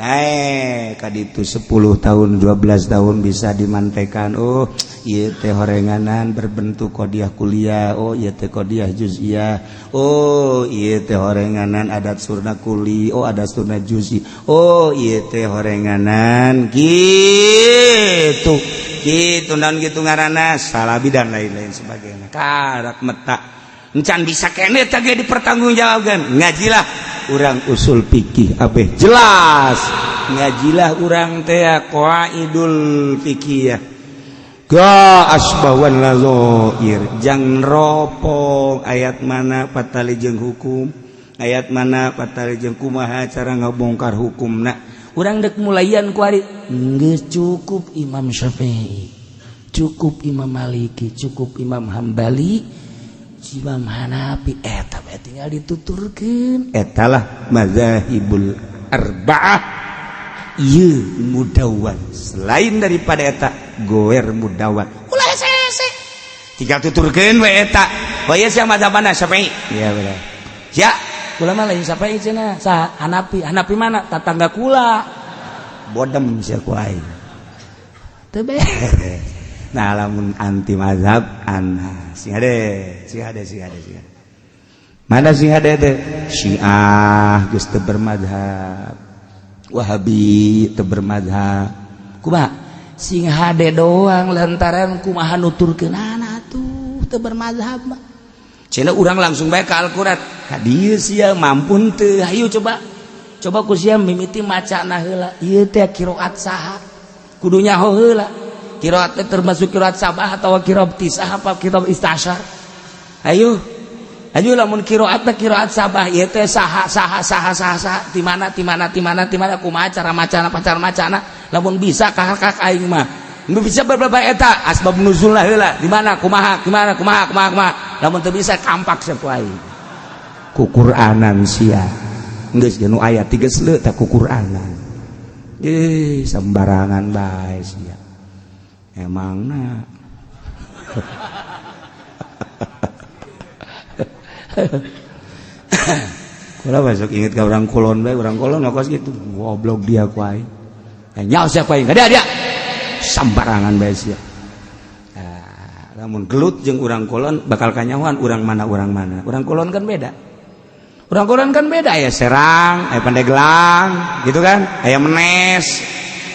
Speaker 1: Naik kaditu 10 tahun 12 tahun bisa dimantekan. Oh ieu teh horenganan berbentuk qodiah kuliah. Oh ieu teh qodiah juz'iyah. Oh ieu teh horenganan adat surna kuli. Oh adat surna juz'i. Oh ieu teh horenganan gitu. Gitu naon gitu ngaranna salabi dan lain-lain sebagainya. Karak meta encan bisa kene teh ge dipertanggungjawabkeun. Ngajilah urang usul fikih abeh jelas. Ngajilah urang teh qaidul fikih ga asbawan lazoir jang ropong ayat mana patali jeung hukum, ayat mana patali jeung kumaha cara ngabongkar hukumna.
Speaker 2: Urang dek mulayan ku ari geus cukup Imam Syafi'i, cukup Imam Maliki, cukup Imam Hambali, Imam Hanafi, eta bae tinggal dituturkeun.
Speaker 1: Etalah mazahibul arba'ah ieu mudawan. Selain daripada eta goer mudawan. Ulah hese-hese. Tinggal tuturkeun we eta. Oh ieu sia mazhab mana Syafi'i? Iya bener. Sia
Speaker 2: kula mah lain Syafi'i cenah, saha Hanafi. Hanafi mana? Tatangga kula.
Speaker 1: Bodem sia ku aing.
Speaker 2: Teu beres.
Speaker 1: Nah lamun anti mazhab ana sing hade sing hade sing hade sing hade. Mana sing hade teh? Syiah geus teu bermazhab. Wahabi teu bermazhab.
Speaker 2: Kumaha? Sing hade doang lantaran kumaha nuturkeunana tuh teu bermazhab mah.
Speaker 1: Cenah urang langsung bae ka Al-Qur'an. Ka dieu sia mampun teu.
Speaker 2: Hayu coba. Coba ku sia mimiti macana heula. Ieu teh qiraat saha? Kudu nyaho heula. Qiraat teh termasuk qiraat sabah atau qiraat tisah apa qiraat istasyar.
Speaker 1: Ayo. Ayo lamun qiraat teh qiraat sabah ieu teh saha saha saha saha saha di mana di mana di mana di mana kumaha cara macana pacar macana lamun bisa kakak aing mah. Nu bisa beberapa eta asbab nuzulna heula di mana kumaha kumaha kumaha kumaha kumaha lamun teu bisa kampak sapu aing. Ku Qur'anan sia. Geus nu ayat 3 seuleuh tah ku Qur'anan. Eh sembarangan bae sia. Emangna kula besok inget ke orang kulon bae, orang kulon ngakos gitu goblok dia ku aing. Nyaho sia ku aing ka dia sambarangan bae sia. Nah, lamun gelut jeung urang kulon bakal kanyahoan urang mana urang mana. Urang kulon kan beda. Urang kulon kan beda aya Serang, aya Pandeglang gitu kan, aya Menes.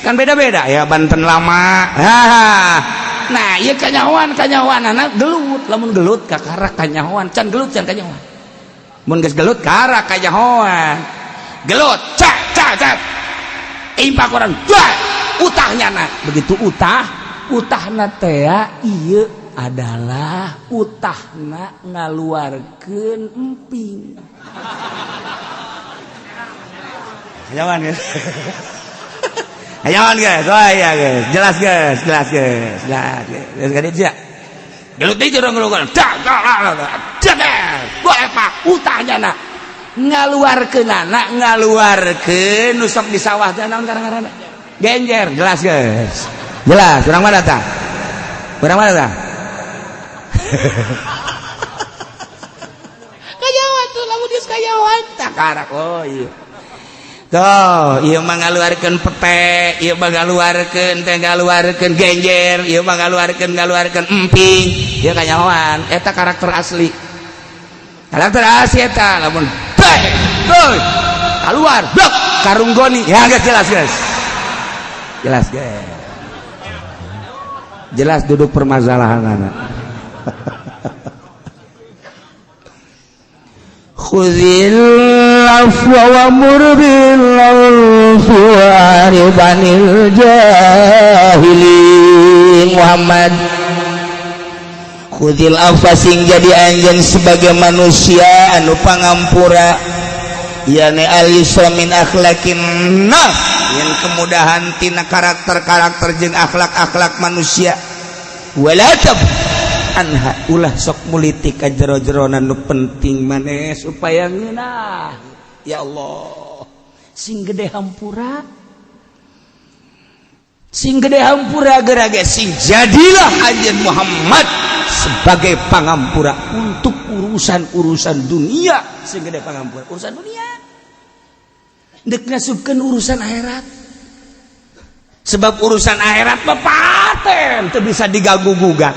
Speaker 1: Kan beda-beda ya Banten lama.
Speaker 2: Nah ieu kanyahoan kanyahoan anak gelut lamun gelut kakara kanyahoan can gelut can kanyahoan
Speaker 1: mun geus gelut kakara kanyahoan gelut cak cak cak impak orang dua utahnya na
Speaker 2: begitu utah utahna teh ieu adalah utahna ngaluarkeun emping
Speaker 1: kanyahoan geus. Ayoan guys, oh iya guys, jelas guys, jelas guys, jelas guys. Geus ka dieu. Gelut deui urang gelut. Dak dak dak.
Speaker 2: Boleh pak, utahnya na. Ngaluarkeun anak,
Speaker 1: ngaluarkeun nu sok di sawah teh naon ngaranna? Genjer, jelas guys. Jelas, urang mana tah? Urang mana tah?
Speaker 2: Kayawan tuh lamun geus kayawan
Speaker 1: tah karak. Oh iya. Tuh, ieu mah ngaluarkeun pete, ieu mah ngaluarkeun teh ngaluarkeun genjer, ieu mah ngaluarkeun ngaluarkeun emping, ieu kanyahoan eta karakter asli. Karakter asli eta lamun teh, tuh, keluar, blok, karung goni. Ya geus jelas guys. Jelas guys. Jelas duduk permasalahanana. Khuzil afwa wa'mur bil 'urfi wa'rid 'anil jahilin. Muhammad khuzil afwa sing jadi anjeun sebagai manusia anu pangampura yani al-yusra min akhlaqin nah yang kemudahan tina karakter-karakter jeung akhlak-akhlak manusia wala tab anha ulah sok mulitik ka jero-jerona nu penting maneh supaya ngeunah. Ya Allah
Speaker 2: Sing gede hampura, sing gede hampura geura ge sing jadilah anjeun Muhammad sebagai pangampura untuk urusan-urusan dunia. Sing gede pangampura urusan dunia, dek ngasupkeun urusan akhirat, sebab urusan akhirat mah paten teu bisa diganggu gugat.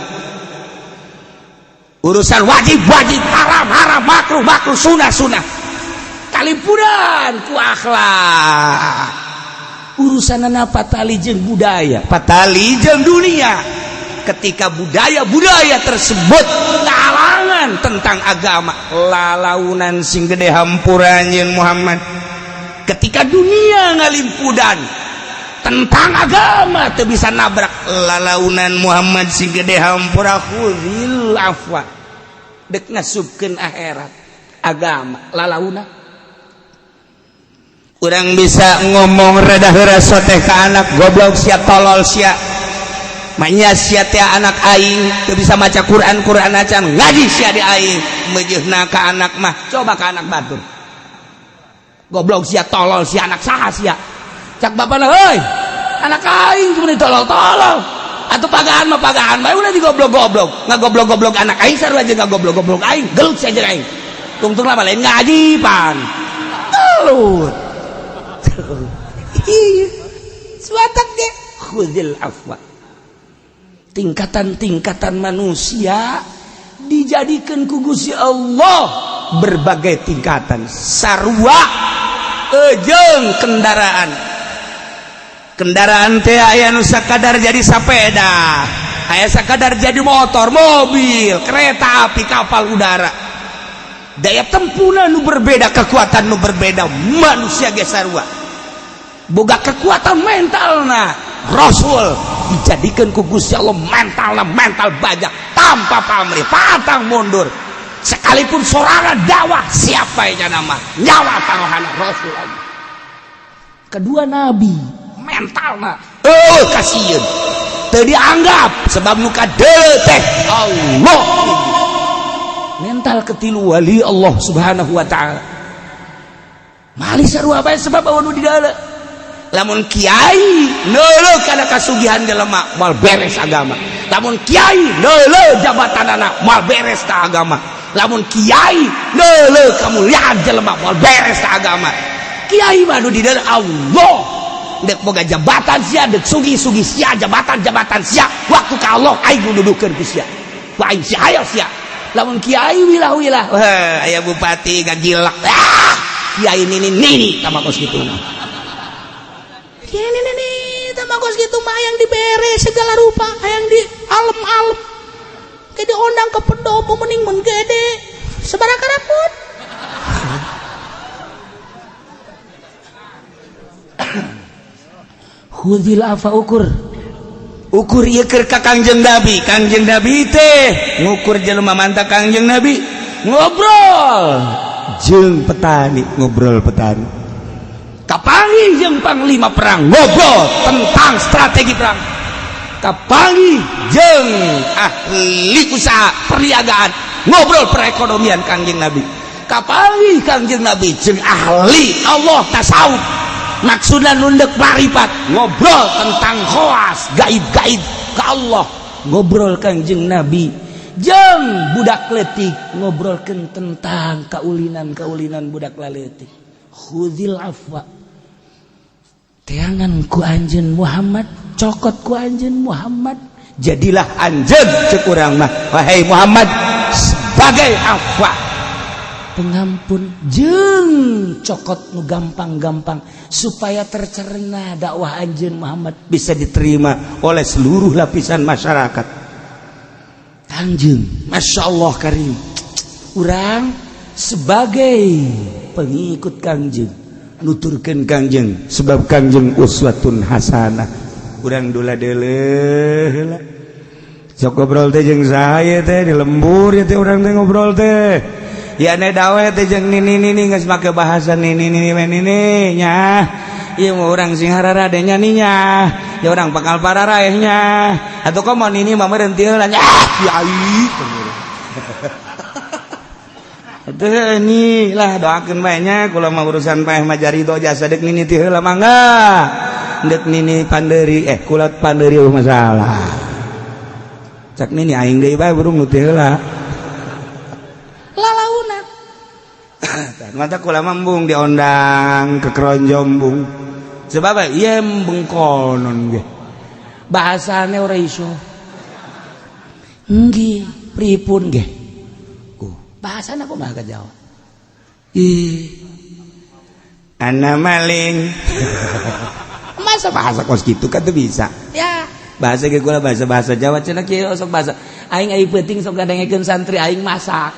Speaker 2: Urusan wajib wajib, haram haram, makruh makruh, sunah sunah, kalimpuran ku akhlak. Urusan patali jeung budaya, patali jeung dunia. Ketika budaya-budaya tersebut ngahalangan tentang agama, lalaunan sing gede hampura anjeun Muhammad. Ketika dunia ngalimpudan tentang agama, teu bisa nabrak, lalaunan Muhammad sing gede hampura. Khudzil afwa, dek ngasupkeun akhirat agama, lalaunan urang bisa ngomong rada heura teh ka anak, "Goblok sia, tolol sia, manya sia teh anak aing teu bisa maca Quran, Quran acan ngaji sia di aing." Meujeuhna ka anak mah, coba ka anak batur, "Goblok sia, tolol sia, anak saha sia?" Cak bapana, "Heuy, anak aing cuma ditolol-tolol atau pagahan mah pagahan bae, ulah digoblok-goblok, ngagoblok-goblok anak aing sarua aja ngagoblok-goblok aing, gelut sia jeung aing." Tungtung lah lain ngaji pan gelut. Iya, suatak ge khudzil afwa. Tingkatan-tingkatan manusia dijadikan ku Gusti Allah berbagai tingkatan, sarua ejeng kendaraan. Kendaraan teh aya nu sakadar jadi sepeda, aya sakadar jadi motor, mobil, kereta api, kapal udara. Daya tempuhna nu berbeda, kekuatan nu berbeda. Manusia ge sarua boga kekuatan mental. Nah, Rasul dijadikan ku Gusti Allah mental mental baja, tanpa pamrih, pantang mundur sekalipun sorangan dakwah. Siapa yang nama nyawa taruhana Rasul Allah. Kedua nabi mental mah oh kasihan teu dianggap, sebab muka teh Allah. Mental ketilu wali Allah Subhanahu wa Ta'ala. Mali sarua bae, sebab nu di dalam. Lamun kiai neuleuh kana kasugihan jelema, moal beres agama. Lamun kiai neuleuh jabatan anak, moal beres ta agama. Lamun kiai neuleuh kamuliaan jelema, moal beres ta agama. Kiai mah nu di dalam Allah. Dek boga jabatan sia, dek sugi-sugi sia, jabatan-jabatan sia, waktu ka Allah aing nu dudukeun ku sia. Ku aing sia, ayo sia. Lamun kiai wilah-wilah, wah, aya bupati gagilak, ah, kiai nini nini sama kos kitu.
Speaker 3: Kiai nini nini sama kos kitu mah hayang dibere segala rupa, hayang di alem-alem. Kayak diundang ke pendopo mending mun gede. Sabaraha rapun.
Speaker 2: Khudzil afwa, ukur ukur ieu keur ka Kangjeng Nabi. Kangjeng Nabi teh ngukur jelema mantap. Kangjeng Nabi ngobrol jeung petani, ngobrol petani, kapanggih jeung panglima perang, ngobrol tentang strategi perang, kapanggih jeung ahli usaha perniagaan, ngobrol perekonomian. Kangjeng Nabi kapanggih, Kangjeng Nabi jeung ahli Allah tasawuf, maksudnya nundek marifat, ngobrol tentang khoas gaib-gaib ke Allah. Ngobrol Kangjeng Nabi jeung budak letik, ngobrolkan tentang kaulinan-kaulinan budak laletik. Khudzil afwa, teangan ku anjeun Muhammad, cokot ku anjeun Muhammad. Jadilah anjeun, cek urang mah, wahai Muhammad, sebagai afwa, pengampun, jeung cokot nu gampang-gampang, supaya tercerna dakwah anjeun Muhammad bisa diterima oleh seluruh lapisan masyarakat. Kangjeng Masya Allah Karim, urang sebagai pengikut Kangjeng nuturkeun Kangjeng, sebab Kangjeng uswatun hasanah. Urang dula deuleuh heula, sok ngobrol teh jeung saha teh di lembur ya teh? Urang teh ngobrol teh ya ne dawe teh jeung nini nini, geus make bahasa nini nini nini nya. Ieu mah urang sing hararade nya nya, ya urang bakal pararaeh nya atuh. Komo nini mah meureun teu nya, kiai.
Speaker 1: Atuh ini lah doakeun bae nya kula mah urusan paeh mah jarido jasa deuk nini ti heula mangga. Deuk nini panderi kula panderi eueuh masalah. Cak nini aing deui bae burung nu ti heula.
Speaker 3: Lalauna.
Speaker 1: Mata kula mah embung diondang ke keronjong bung. Sebab ieu bengkonon ge.
Speaker 2: Bahasane ora iso. Nggih, pripun ge? Bahasana kumaha ka Jawa?
Speaker 1: Ih. Ana maling. Masa bahasa kos kitu kan teu bisa.
Speaker 3: Ya.
Speaker 1: Bahasa ge kula bahasa-bahasa Jawa cenah kieu sok bahasa.
Speaker 2: Aing ai peuting sok ngadengekeun santri aing masak.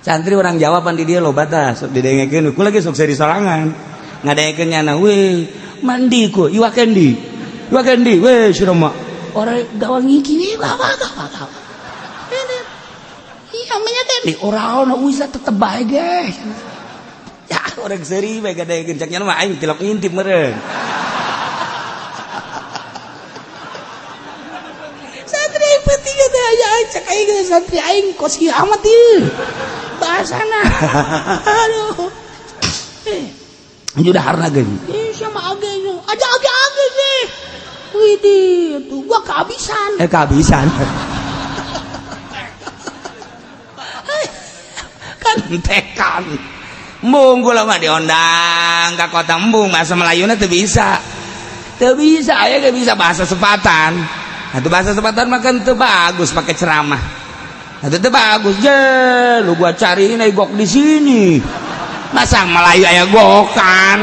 Speaker 1: Santri orang Jawa pan di dieu loba tah sok didengekeun kula ge sok seri sorangan. Ngadengekeun nyana we mandi ku iwak kendi. Iwak kendi we sia mah.
Speaker 3: Orang gawang iki we gawa gawa gawa. Iya namanya teh
Speaker 2: ora ono bisa tetep bae ge.
Speaker 1: Ya orang seuri bae gadekeun cak nya mah aing tilok ngintip meureun.
Speaker 3: Santri aing penting teh aya cak aing santri aing kos kieu amat ieu. Bahasana. Aduh.
Speaker 1: Udah harna ge.
Speaker 3: Ih sama age aja age age sih. Widih tuh gua kehabisan.
Speaker 1: Kehabisan. Tekan embung kula mah diondang ka kota embung bahasa Melayuna teu bisa. Teu bisa aya ge bisa bahasa sepatan. Atuh bahasa sepatan mah kan teu bagus pakai ceramah. Atuh teu bagus je lu gua cariin ai gok di sini. Masa Melayu aya gokan.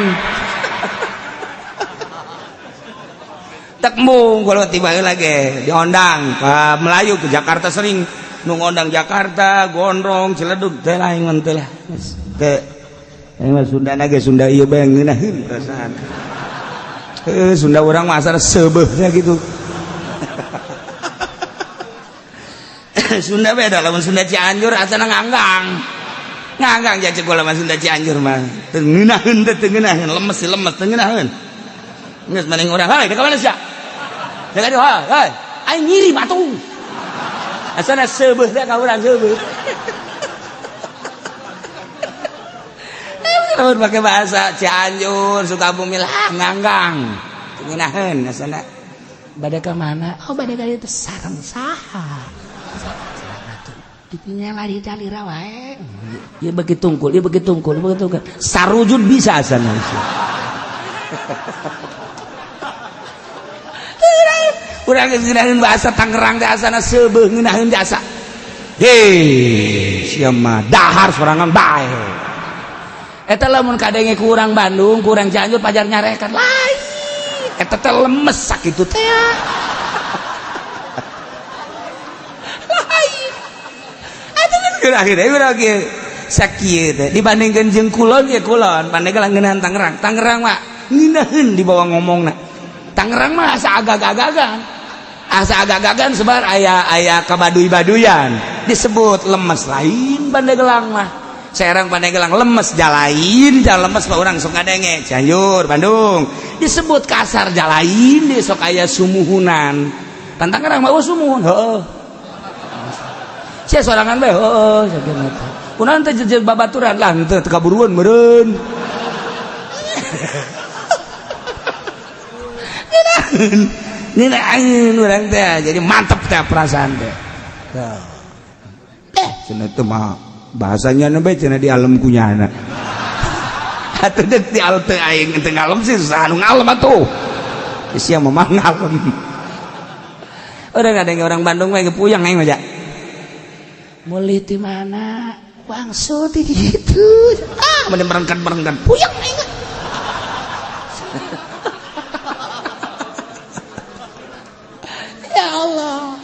Speaker 1: Tek embung kula tiba heula ge diondang ka Melayu ke Jakarta sering nu ngondang Jakarta, Gondrong, Ciledug teh lain mah teh lah. Teh mah Sunda ge Sunda ieu bae ngeunaheun perasaan. Heuh Sunda urang mah asal seubeuhna gitu. Sunda beda lamun Sunda Cianjur asana nganggang. Nganggang jacek kula mah Sunda Cianjur mah. Teu ngeunaheun teh teu ngeunaheun, lemes lemes teu ngeunaheun. Geus maneh urang, "Hei, ka mana sia?" Deuk ka dieu, "Hei, aing ngirim atuh." Asana seubeuh teh ka urang seubeuh. Lamun pake bahasa Cianjur, Sukabumi lah nganggang. Ngeunaheun asana.
Speaker 2: Bade ka mana?
Speaker 3: Oh, bade ka dieu teh sareng saha? Dipinya lari calira wae.
Speaker 2: Ieu beuki tungkul, ieu beuki tungkul, ieu beuki tungkul.
Speaker 1: Sarujud bisa asana. Urang geus ngeunaheun bahasa Tangerang teh asana seubeuh ngeunaheun jasa. Hei, sia mah dahar sorangan bae.
Speaker 2: Eta lamun kadenge ku urang Bandung, ku urang Cianjur pajar nyarekan lain.
Speaker 1: Eta teh lemes sakitu teh. Lain. Atuh kan geura urang ge sakieu teh dibandingkeun jeung kulon ge kulon, Pandeglang ngeunaheun Tangerang. Tangerang mah ngeunaheun dibawa ngomongna. Tangerang mah asa agak-agagan. Asa agak-agagan sebar aya-aya kabaduy-baduyan disebut lemes lain Pandeglang mah. Serang Pandeglang lemes jalain, jalan lemes mah urang sok ngadenge Cianjur, Bandung disebut kasar jalain di sok aya sumuhunan. Pan Tangerang mah sumuhun, heuh. Sia sorangan bae heuh sakieu teh. Kunaon teh jeung babaturan lah teu kaburuan meureun. Ngeunaheun urang teh jadi mantep teh perasaan teh. Cenah teh mah bahasanya bae cenah di alam kunyana. Atuh deuk di alam teh aing teu ngalem sih susah anu ngalem atuh. Sia mah ngalem. Urang ngadenge orang Bandung mah ge puyeng aing mah ja.
Speaker 2: Meuli ti mana? Wangsul ti kitu.
Speaker 1: Ah, mending merengkan-merengkan
Speaker 3: puyeng aing. Ya Allah.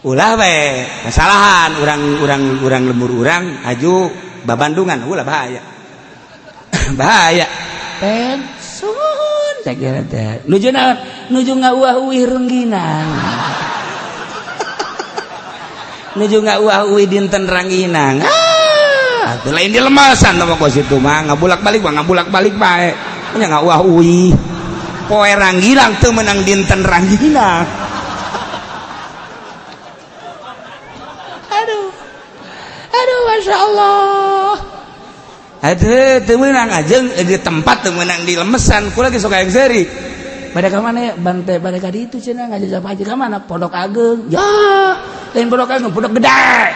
Speaker 1: Ulah we, kesalahan urang lembur urang aju babandungan ulah bahaya. Bahaya.
Speaker 2: Pensun sakieu teh. Nuju naon? Nuju ngauah-uih rengginang.
Speaker 1: Nuju ngauah-uih dinten rangginang. Ah, teu lain di lemasan teh kos itu mah ngabulak-balik mah ngabulak-balik bae. Nya ngauah-uih. Poe rangginang teu meunang dinten rangginang.
Speaker 3: Aduh. Aduh, Masya Allah.
Speaker 1: Aduh, teu meunang ajeng di tempat teu meunang di lemesan, kula ge sok hayang seuri.
Speaker 2: Pada ka mana ya? Bante pada ka ditu cenah ngajajah haji ka mana? Pondok Ageng. Ya, lain Pondok Ageng, Pondok Gede.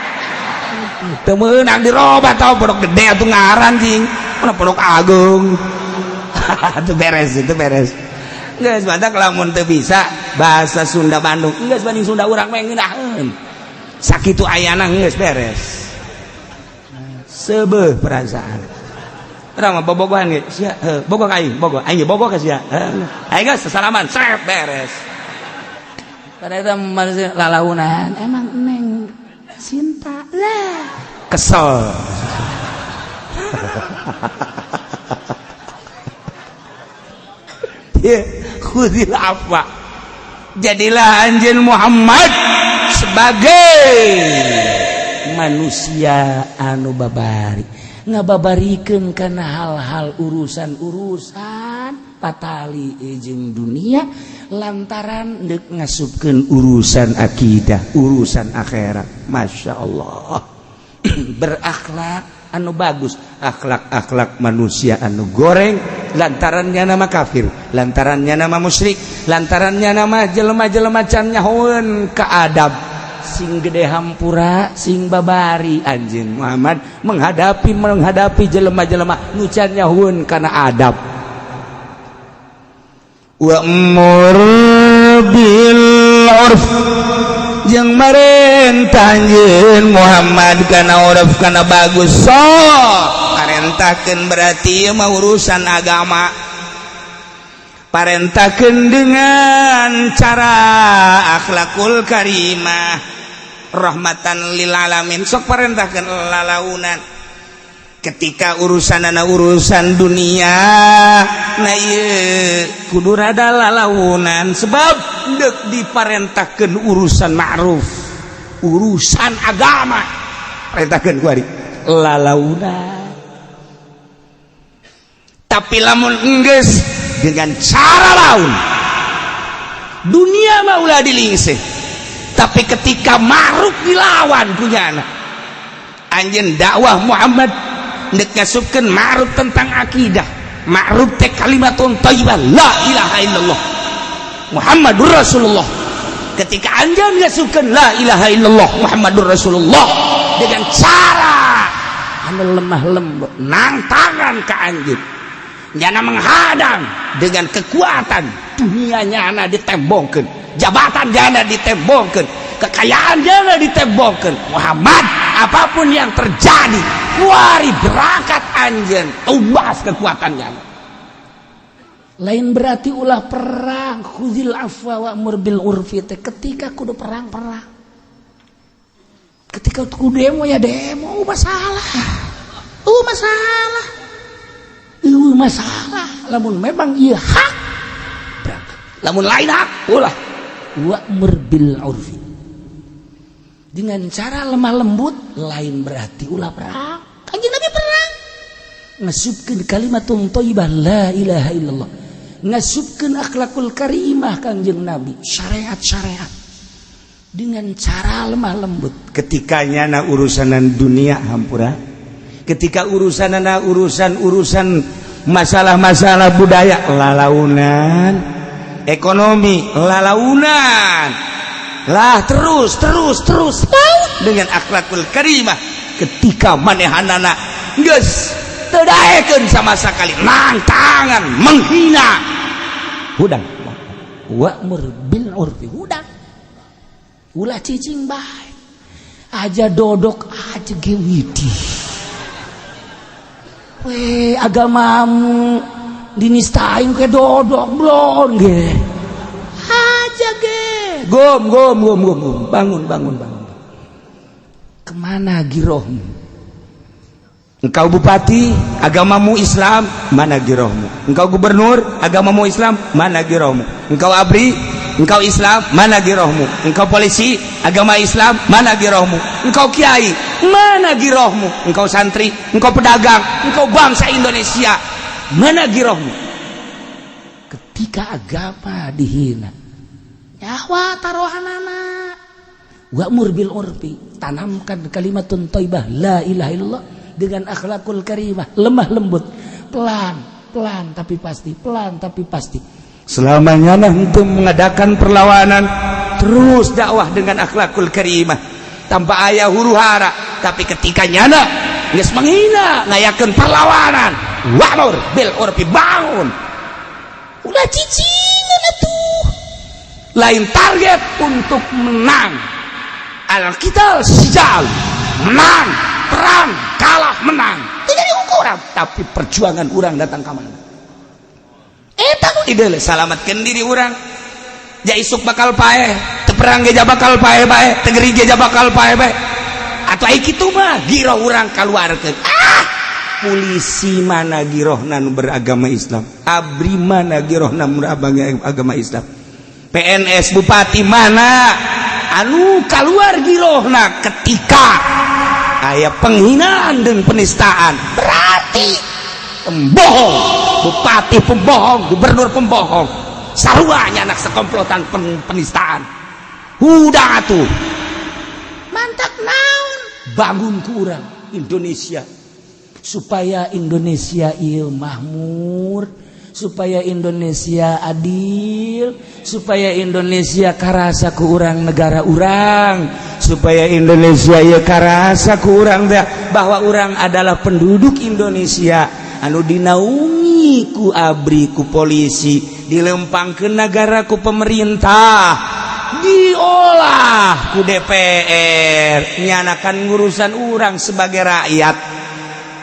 Speaker 1: Teu meunang dirobat tau Pondok Gede atuh ngaran cing. Mana Pondok Ageng. Itu beres, itu beres. Geus mantak lamun teu bisa bahasa Sunda Bandung, geus banding Sunda urang mah ngeunaheun. Sakitu ayana geus beres. Seubeuh perasaan. Urang mah bobogohan ge, sia heuh, bogoh ka aing, bogoh. Aing ge bogoh ka sia. Aing geus sasalaman, srep beres.
Speaker 2: Pada eta manusia lalaunan, emang neng cinta lah.
Speaker 1: Kesel. Khudil afwa. Jadilah anjeun Muhammad sebagai
Speaker 2: manusia anu babari, ngababarikeun kana hal-hal urusan-urusan patali jeung dunia lantaran deuk ngasupkeun
Speaker 1: urusan akidah, urusan akhirat. Masya Allah. Berakhlak anu bagus, akhlak-akhlak manusia anu goreng lantarannya nama kafir, lantarannya nama musyrik, lantarannya nama jelema-jelema can nyahoeun ka adab,
Speaker 2: sing gede hampura, sing babari.
Speaker 1: Anjeun Muhammad menghadapi jelema-jelema nu can nyahoeun kana adab. Wa'mur bil urf jeung marentah anjeun Muhammad kana urf kana bagus. Sok parentahkeun berarti ieu mah urusan agama. Parentahkeun dengan cara akhlakul karimah rahmatan lil alamin. Sok parentahkeun lalaunan ketika urusanana urusan dunia, nah ieu kudu rada lalaunan sebab deuk diparentahkeun urusan ma'ruf, urusan agama. Parentahkeun ku ari lalaunan. Tapi lamun enggeus dengan cara laun dunia mah ulah dilingseh, tapi ketika ma'ruf dilawan punya anak anjeun dakwah Muhammad nek ngasupkeun ma'ruf tentang akidah, ma'ruf teh kalimatun thayyibah la ilaha illallah Muhammadur Rasulullah. Ketika anjeun ngasupkeun la ilaha illallah Muhammadur Rasulullah dengan cara
Speaker 2: anu lemah lembut,
Speaker 1: nangtangan ka anjeun, nyana menghadang dengan kekuatan dunia nyana ditembongkeun, jabatan nyana ditembongkeun, kekayaan nyana ditembongkeun. Muhammad apapun yang terjadi kuari berangkat anjeun tumbas kekuatannya.
Speaker 2: Lain berarti ulah perang. Khuzil afwa wa'mur bil urfi teh ketika kudu perang perang, ketika kudu demo ya demo, masalah masalah masalah. Lamun memang ieu hak berangkat,
Speaker 1: lamun lain hak ulah.
Speaker 2: Wa'mur bil urfi dengan cara lemah lembut, lain berarti ulah perang. Kanjeng Nabi perang ngasupkeun kalimatun thayyibah la ilaha illallah, ngasupkeun akhlakul karimah Kanjeng Nabi, syariat-syariat dengan cara lemah lembut.
Speaker 1: Ketika nyana urusanan dunia hampura, ketika urusanana urusan-urusan masalah-masalah budaya lalaunan, ekonomi lalaunan lah, terus terus terus dengan akhlakul karimah. Ketika manehanana geus teu daekeun sama sekali nangtangan menghina, hudang
Speaker 2: wa'mur bil urfi, hudang ulah cicing bae aja dodok aja ge widih we agamamu dinistain ke dodok blon ge aja ge
Speaker 1: gom gom gom gom gom bangun bangun bangun.
Speaker 2: Kemana girohmu?
Speaker 1: Engkau bupati agamamu Islam, mana girohmu? Engkau gubernur agamamu Islam, mana girohmu? Engkau ABRI, engkau Islam, mana girohmu? Engkau polisi agama Islam, mana girohmu? Engkau kiai, mana girohmu? Engkau santri, engkau pedagang, engkau bangsa Indonesia, mana girohmu?
Speaker 2: Ketika agama dihina, nyawa taruhanana. Wa'mur bil urfi, tanamkan kalimatun thayyibah la ilaha illallah, dengan akhlakul karimah, lemah lembut, pelan pelan tapi pasti, pelan tapi pasti.
Speaker 1: Selamanya untuk mengadakan perlawanan, terus dakwah dengan akhlakul karimah tanpa aya huru hara. Tapi ketika nyana geus menghina, ngayakeun perlawanan, wa'mur bil urfi, bangun,
Speaker 3: Ulah cicingan atuh.
Speaker 1: Lain target untuk menang, al-qital sijal, menang perang, kalah menang tidak diukur, tapi perjuangan orang datang ke mana. Eta nu dideuleu, salamatkeun diri urang. Ja isuk bakal paeh, teu perang ge bakal paeh bae, teu gering ge bakal paeh bae. Atau ai kitu mah giroh urang kaluarkeun. Ah, polisi mana girohna nu beragama Islam? ABRI mana girohna nu beragama Islam? PNS, bupati mana anu keluar girohna ketika aya penghinaan dan penistaan? Berarti pembohong, bupati pembohong, gubernur pembohong, saruanya anak sekomplotan penistaan. Udah tuh.
Speaker 3: Mantap naon?
Speaker 2: Bangun ku urang Indonesia supaya Indonesia ieu makmur, supaya Indonesia adil, supaya Indonesia karasa ku urang negara urang,
Speaker 1: supaya Indonesia ieu karasa ku urang teh bahwa urang adalah penduduk Indonesia anu dinaungi ku ABRI, ku polisi, dilempang ke negara ku pemerintah, diolah ku DPR, nyanakan ngurusan urang sebagai rakyat.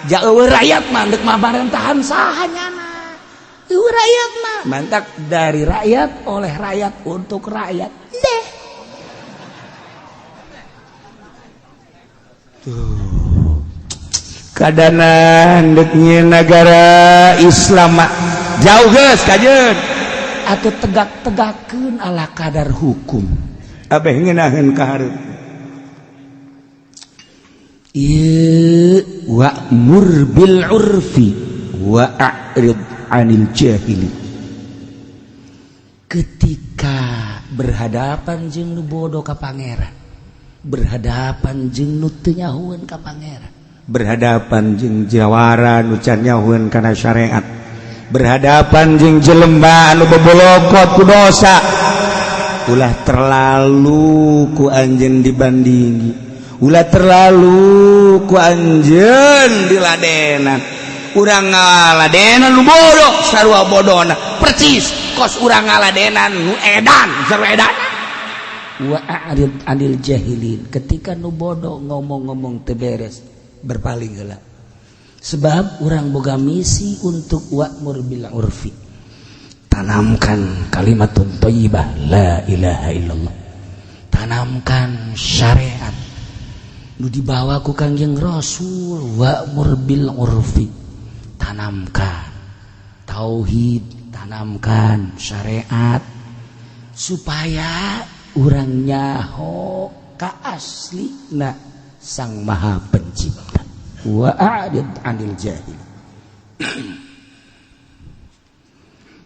Speaker 1: Jauh rakyat mah dek mamarentahan saha nyana?
Speaker 3: Rakyat mah.
Speaker 2: Mantap, dari rakyat, oleh rakyat, untuk rakyat
Speaker 3: deh.
Speaker 1: Tuh kadanan deknya negara Islam jauh geus kajeun.
Speaker 2: Atau tegak-tegakeun ala kadar hukum.
Speaker 1: Abeh ngeunaheun ka hareup.
Speaker 2: Ieu wa'mur bil urfi wa a'rid anil jahili. Ketika berhadapan jeung nu bodoh ka pangeran, berhadapan jeung nu teu nyahueun ka pangeran,
Speaker 1: berhadapan jeung jawara nu can nyahueun kana syariat, berhadapan jeung jelema anu bebolokot ku dosa, ulah terlalu ku anjeun dibandingi, ulah terlalu ku anjeun diladenan. Urang ngaladenan nu bodoh sarua bodona percis kos urang ngaladenan nu edan sarua edan.
Speaker 2: Wa a'rid anil jahilin. Ketika nu bodoh ngomong-ngomong teu beres, berpaling heula, sebab urang boga misi untuk wa'mur bil urfi, tanamkan kalimatun thayyibah la ilaha illallah, tanamkan syariat nu dibawa ku Kangjeng Rasul. Wa'mur bil urfi, tanamkan tauhid, tanamkan syariat supaya urang nyaho ka aslina Sang Maha Pencipta. Wa a'rid 'anil jahil.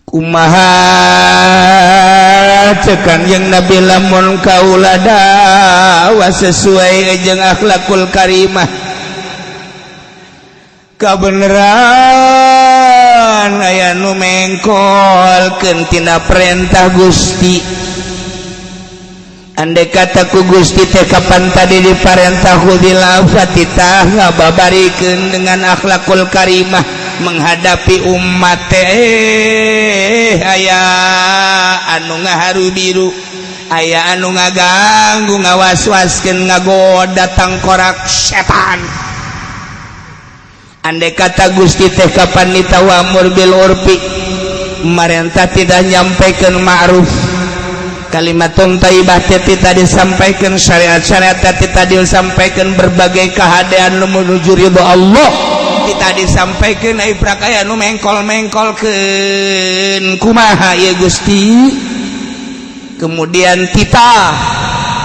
Speaker 1: Kumaha cekan yang Nabi lamun kaula dakwah sesuai jeung akhlakul karimah, kabeneran aya nu mengkolkeun tina perintah Gusti. Andai kata ku Gusti teh kapan tadi diparentah khudil fatitah ngababarikeun dengan akhlakul karimah menghadapi umat teh, aya anu ngaharu biru, aya anu ngaganggu, ngawas-waskeun, ngagoda tangkorak setan. Andai kata Gusti teh kapan ditawamur bil urfi, marentah tidak nyampaikan ma'ruf, kalimatun thayyibah teh tadi disampaikan, syariat-syariat teh tadi disampaikan, berbagai kehadean nu menuju ridho Allah kita disampaikan, ai prakaya nu mengkol-mengkolkeun, kumaha ieu Gusti? Kemudian kita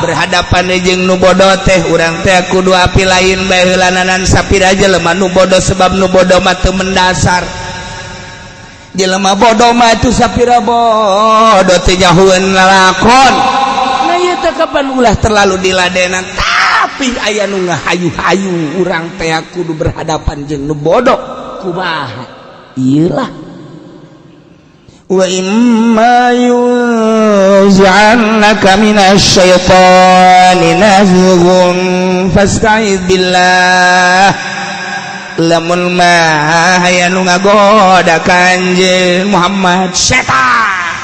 Speaker 1: berhadapan jeung nu bodoh teh, urang teh kudu api lain bae heulananan sapira jelema nu bodoh, sebab nu bodoh mah teu mendasar. Jelema bodoh mah itu sapira bodoh teu nyahueun lalakon. Nah, ieu teh kapan ulah terlalu diladenan, tapi Tapi aya nu ngahayu-hayu urang teh kudu berhadapan jeung nu bodoh kumaha iyalah. Wa imma yunzi'annaka minasyaitani nazghun fasta'idz billah. Lamun mah aya nu ngagoda ka anjeun Muhammad, setan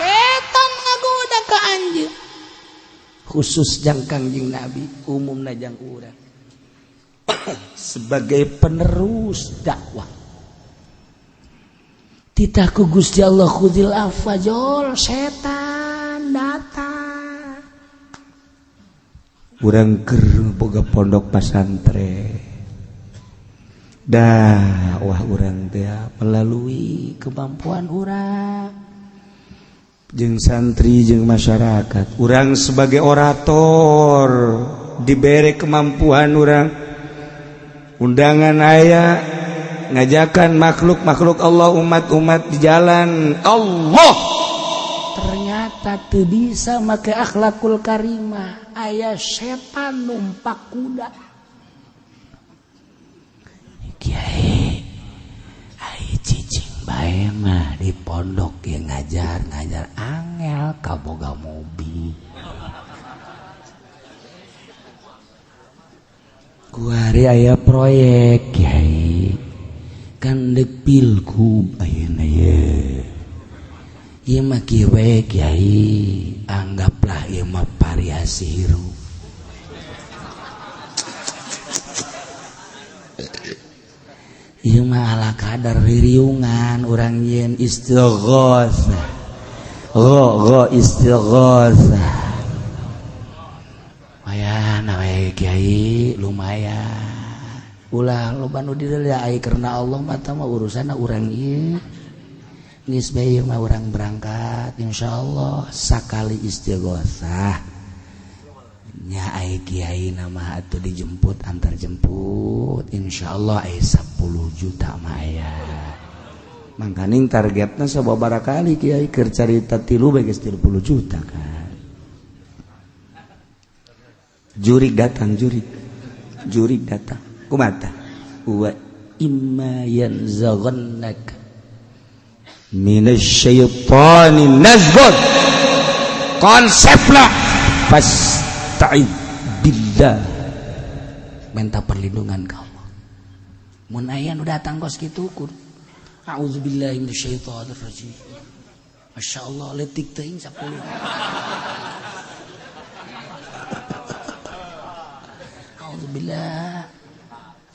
Speaker 3: setan ngagoda ka anjeun,
Speaker 1: khusus jang Kangjeng Nabi, umumna jang urang sebagai penerus dakwah.
Speaker 2: Titah ku Gusti Allah khudil afwa, jol setan datang.
Speaker 1: Urang keur boga pondok pesantren, dakwah urang teh melalui
Speaker 2: kemampuan urang
Speaker 1: jeung santri jeung masyarakat. Urang sebagai orator diberi kemampuan, urang undangan aya ngajakan makhluk-makhluk Allah, umat-umat di jalan Allah.
Speaker 2: Ternyata teu bisa make akhlakul karimah, aya setan numpak kuda. Kiai ai cicing bae mah di pondok ya, ngajar ngajar angel kaboga mobil. Kuari aya proyek kiai kan dek pilgub ayeuna ye. Ieu mah kieu we kiai, anggaplah ieu mah variasi hirup. Ieu mah ala kadar ririungan urang yeun istighotsah. Gho istighotsah. Lumayan we kiai, lumayan. Ulah loba nu dideuleu ai karena Allah mah tah mah urusanna urang ieu. Geus bae mah urang berangkat insyaallah sakali istighotsah. Nya ai kiai nama atuh dijemput antar jemput insyaallah ai 10 juta mah aya.
Speaker 1: Mangkaning targetna sababaraha kali kiai keur carita tilu bae geus 30 juta kan. Jurik datang, jurik. Jurik datang. Kumata wa
Speaker 2: imma yanzaghannaka
Speaker 1: minasyaitani nazghun. Konsepna fasta'id billah,
Speaker 2: minta perlindungan ka Allah. Mun aya nu datang kos kitu kur a'udzubillahi minasyaitonir rajim. Masyaallah leutik teuing 10. A'udzubillah.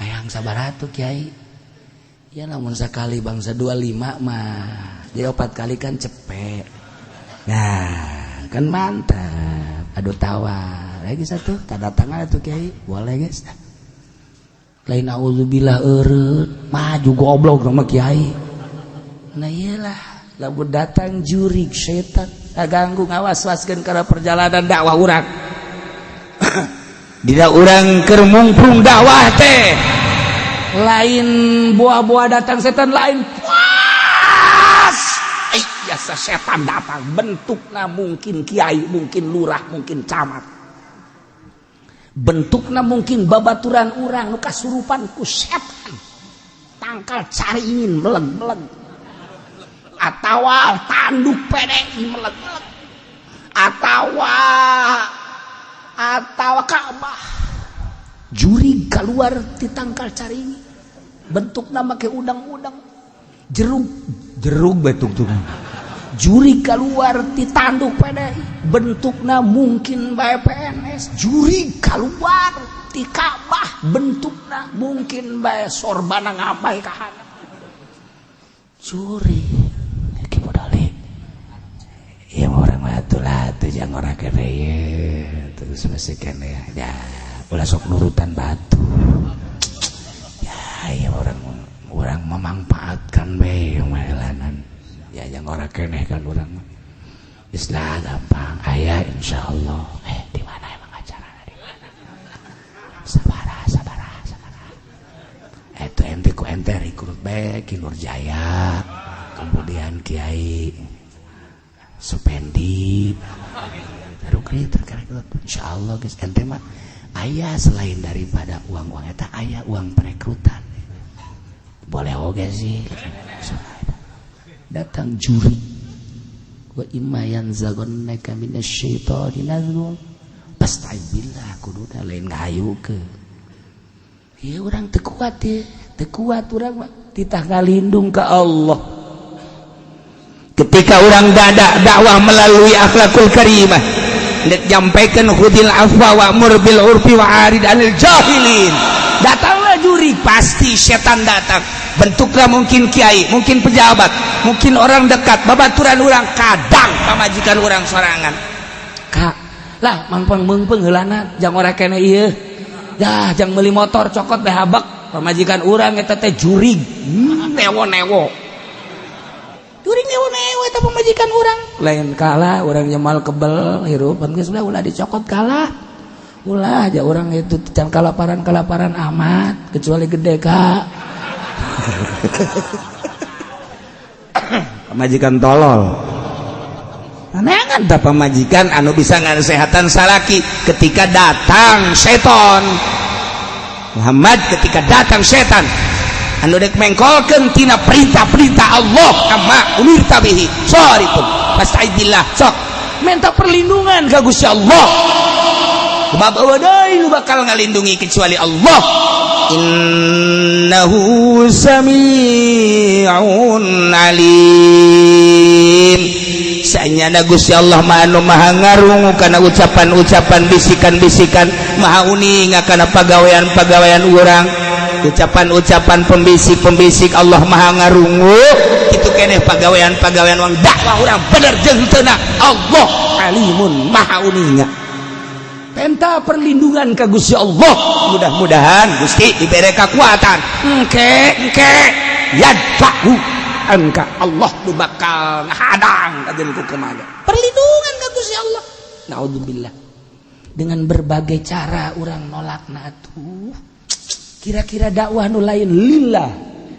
Speaker 2: Hayang sabar atuh kiai. Ya lamun sakali bangsa 25 mah jadi 4 kali kan cepet. Nah, kan mantap. Aduh tawar. Lagi satu tanda tangan atuh kiai. Boleh guys. Lain auzubillah eureun, maju goblok sama kiai. Nah iyalah, lamun datang jurig setan, ganggu ngawas-waskeun kana perjalanan dakwah urang.
Speaker 1: Dina urang keur mungprung dakwah teh
Speaker 2: lain buah-buah datang setan lain puas. Biasa setan datang bentukna mungkin kiai, mungkin lurah, mungkin camat. Bentukna mungkin babaturan urang nu kasurupan ku setan. Tangkal cari ingin meleg-meleg. Atawa tanduk pede meleg-meleg. Atawa Ka'bah. Jurig keluar ti tangkal caringi. Bentukna make udang-udang. Jeruk
Speaker 1: jeruk betuk tuh.
Speaker 2: Jurig keluar ti tanduk PDI, bentukna mungkin bae PNS. Jurig keluar ti Ka'bah, bentukna mungkin bae sorbana ngapai kahana. Jurig ki modale. Ya orang atuh atuh jangan ora kene ye. Terus masih kene ya. Ulah sok nurutan batu. Ya, ya orang memanfaatkan bae melanan. Ya yang orang keneh kan orang Islah gampang ayah insyaallah. Di mana emang acaranya di mana? Sabara sabara sabara. Itu ente ku ente rekrut bae Ki Nurjaya, kemudian Kiai Supendi. Rekrut rekrut insyaallah guys ente mah Aya selain daripada uang-uang eta, aya uang perekrutan, boleh oge sih. Datang juri, wa imma yanzaghannaka minasyaitani nazghun fasta'idz billah. Kuduna lain ngahayukeun ieu, urang teu kuat ye, teu kuat urang mah, titah ngalindung ka Allah.
Speaker 1: Ketika orang dada dakwah melalui akhlakul karimah, dek nyampaikan khudil afwa wa'mur bil urfi wa arid anil jahilin, datanglah juri, pasti setan datang, bentuklah mungkin kiai, mungkin pejabat, mungkin orang dekat, babaturan orang, kadang pamajikan orang sorangan.
Speaker 2: Kak lah, mangpang meungpeung heulana, jang ora kene ieu dah, jang meuli motor cokot teh habak. Pamajikan urang eta teh jurig, newo-newo.
Speaker 3: Jurig newo-newo eta pamajikan urang.
Speaker 2: Lain kalah urang nyemal kebel hirup geus, ulah dicokot, kalah ulah aja orang itu can kalaparan kalaparan amat, kecuali gede, Kak.
Speaker 1: Pamajikan tolol. Neangan tak pamajikan anu bisa ngasehatan salaki ketika datang seton Muhammad, ketika datang setan anu dek mengkolkeun tina perintah-perintah Allah, kama umirta bihi soripun fasta'idillah, sok
Speaker 2: minta perlindungan ka Gusti Allah.
Speaker 1: Sebab eueuh deui nu bakal ngalindungi kecuali Allah. Innahu sami'un alim. Sanyana Gusti Allah mah anu maha ngarungu kana ucapan-ucapan, bisikan-bisikan, maha uninga kana pagawean-pagawean urang, ucapan-ucapan pembisik-pembisik, Allah maha ngarungu. Kitu keneh pagawean-pagawean urang, dakwah urang bener jeung henteu, Allah alimun, maha uninga.
Speaker 2: Penta perlindungan ka Gusti Allah.
Speaker 1: Mudah-mudahan Gusti diberi kekuatan, engke engke yadfa'u angka Allah nu bakal ngahadang kajen ku kumaha.
Speaker 3: Perlindungan ka Gusti Allah.
Speaker 2: Naudzubillah, dengan berbagai cara orang nolak. Nah tuh, kira-kira dakwah nu lain lillah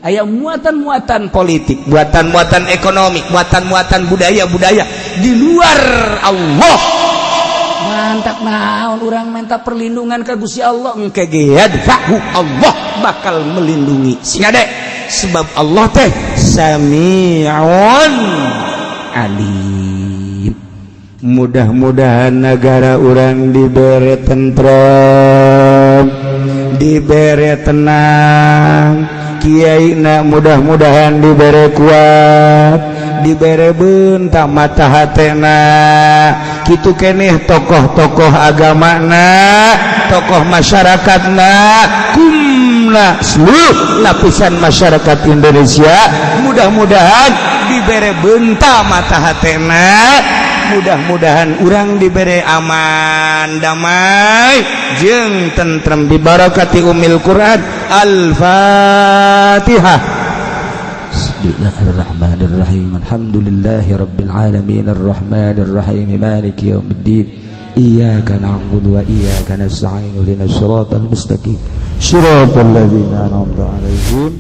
Speaker 2: aya muatan-muatan
Speaker 1: politik, muatan-muatan ekonomi, muatan-muatan budaya-budaya di luar Allah.
Speaker 2: Mantap, naon orang minta perlindungan ke Gusti Allah.
Speaker 1: Engke ge yadfa'u, Allah bakal melindungi sing ade, sebab Allah teh sami'un alim. Mudah-mudahan negara urang diberi tentrem, diberi tenang, kiai na mudah-mudahan diberi kuat, diberi bentak mata hatena kitu keneh, tokoh-tokoh agamana, tokoh masyarakatna, kumna seluruh lapisan masyarakat Indonesia, mudah-mudahan diberi benta mata hatena, mudah-mudahan urang diberi aman, damai jeung tentrem, bibarakati umil Quran. Al-Fatihah.
Speaker 2: Bismillahirrahmanirrahim. Alhamdulillahi rabbil alamin, arrahmanir rahim, maliki yaumiddin. Iyyaka na'budu wa iyyaka nasta'in, ihdinas siratal mustaqim. Siratal ladzina an'amta 'alaihim.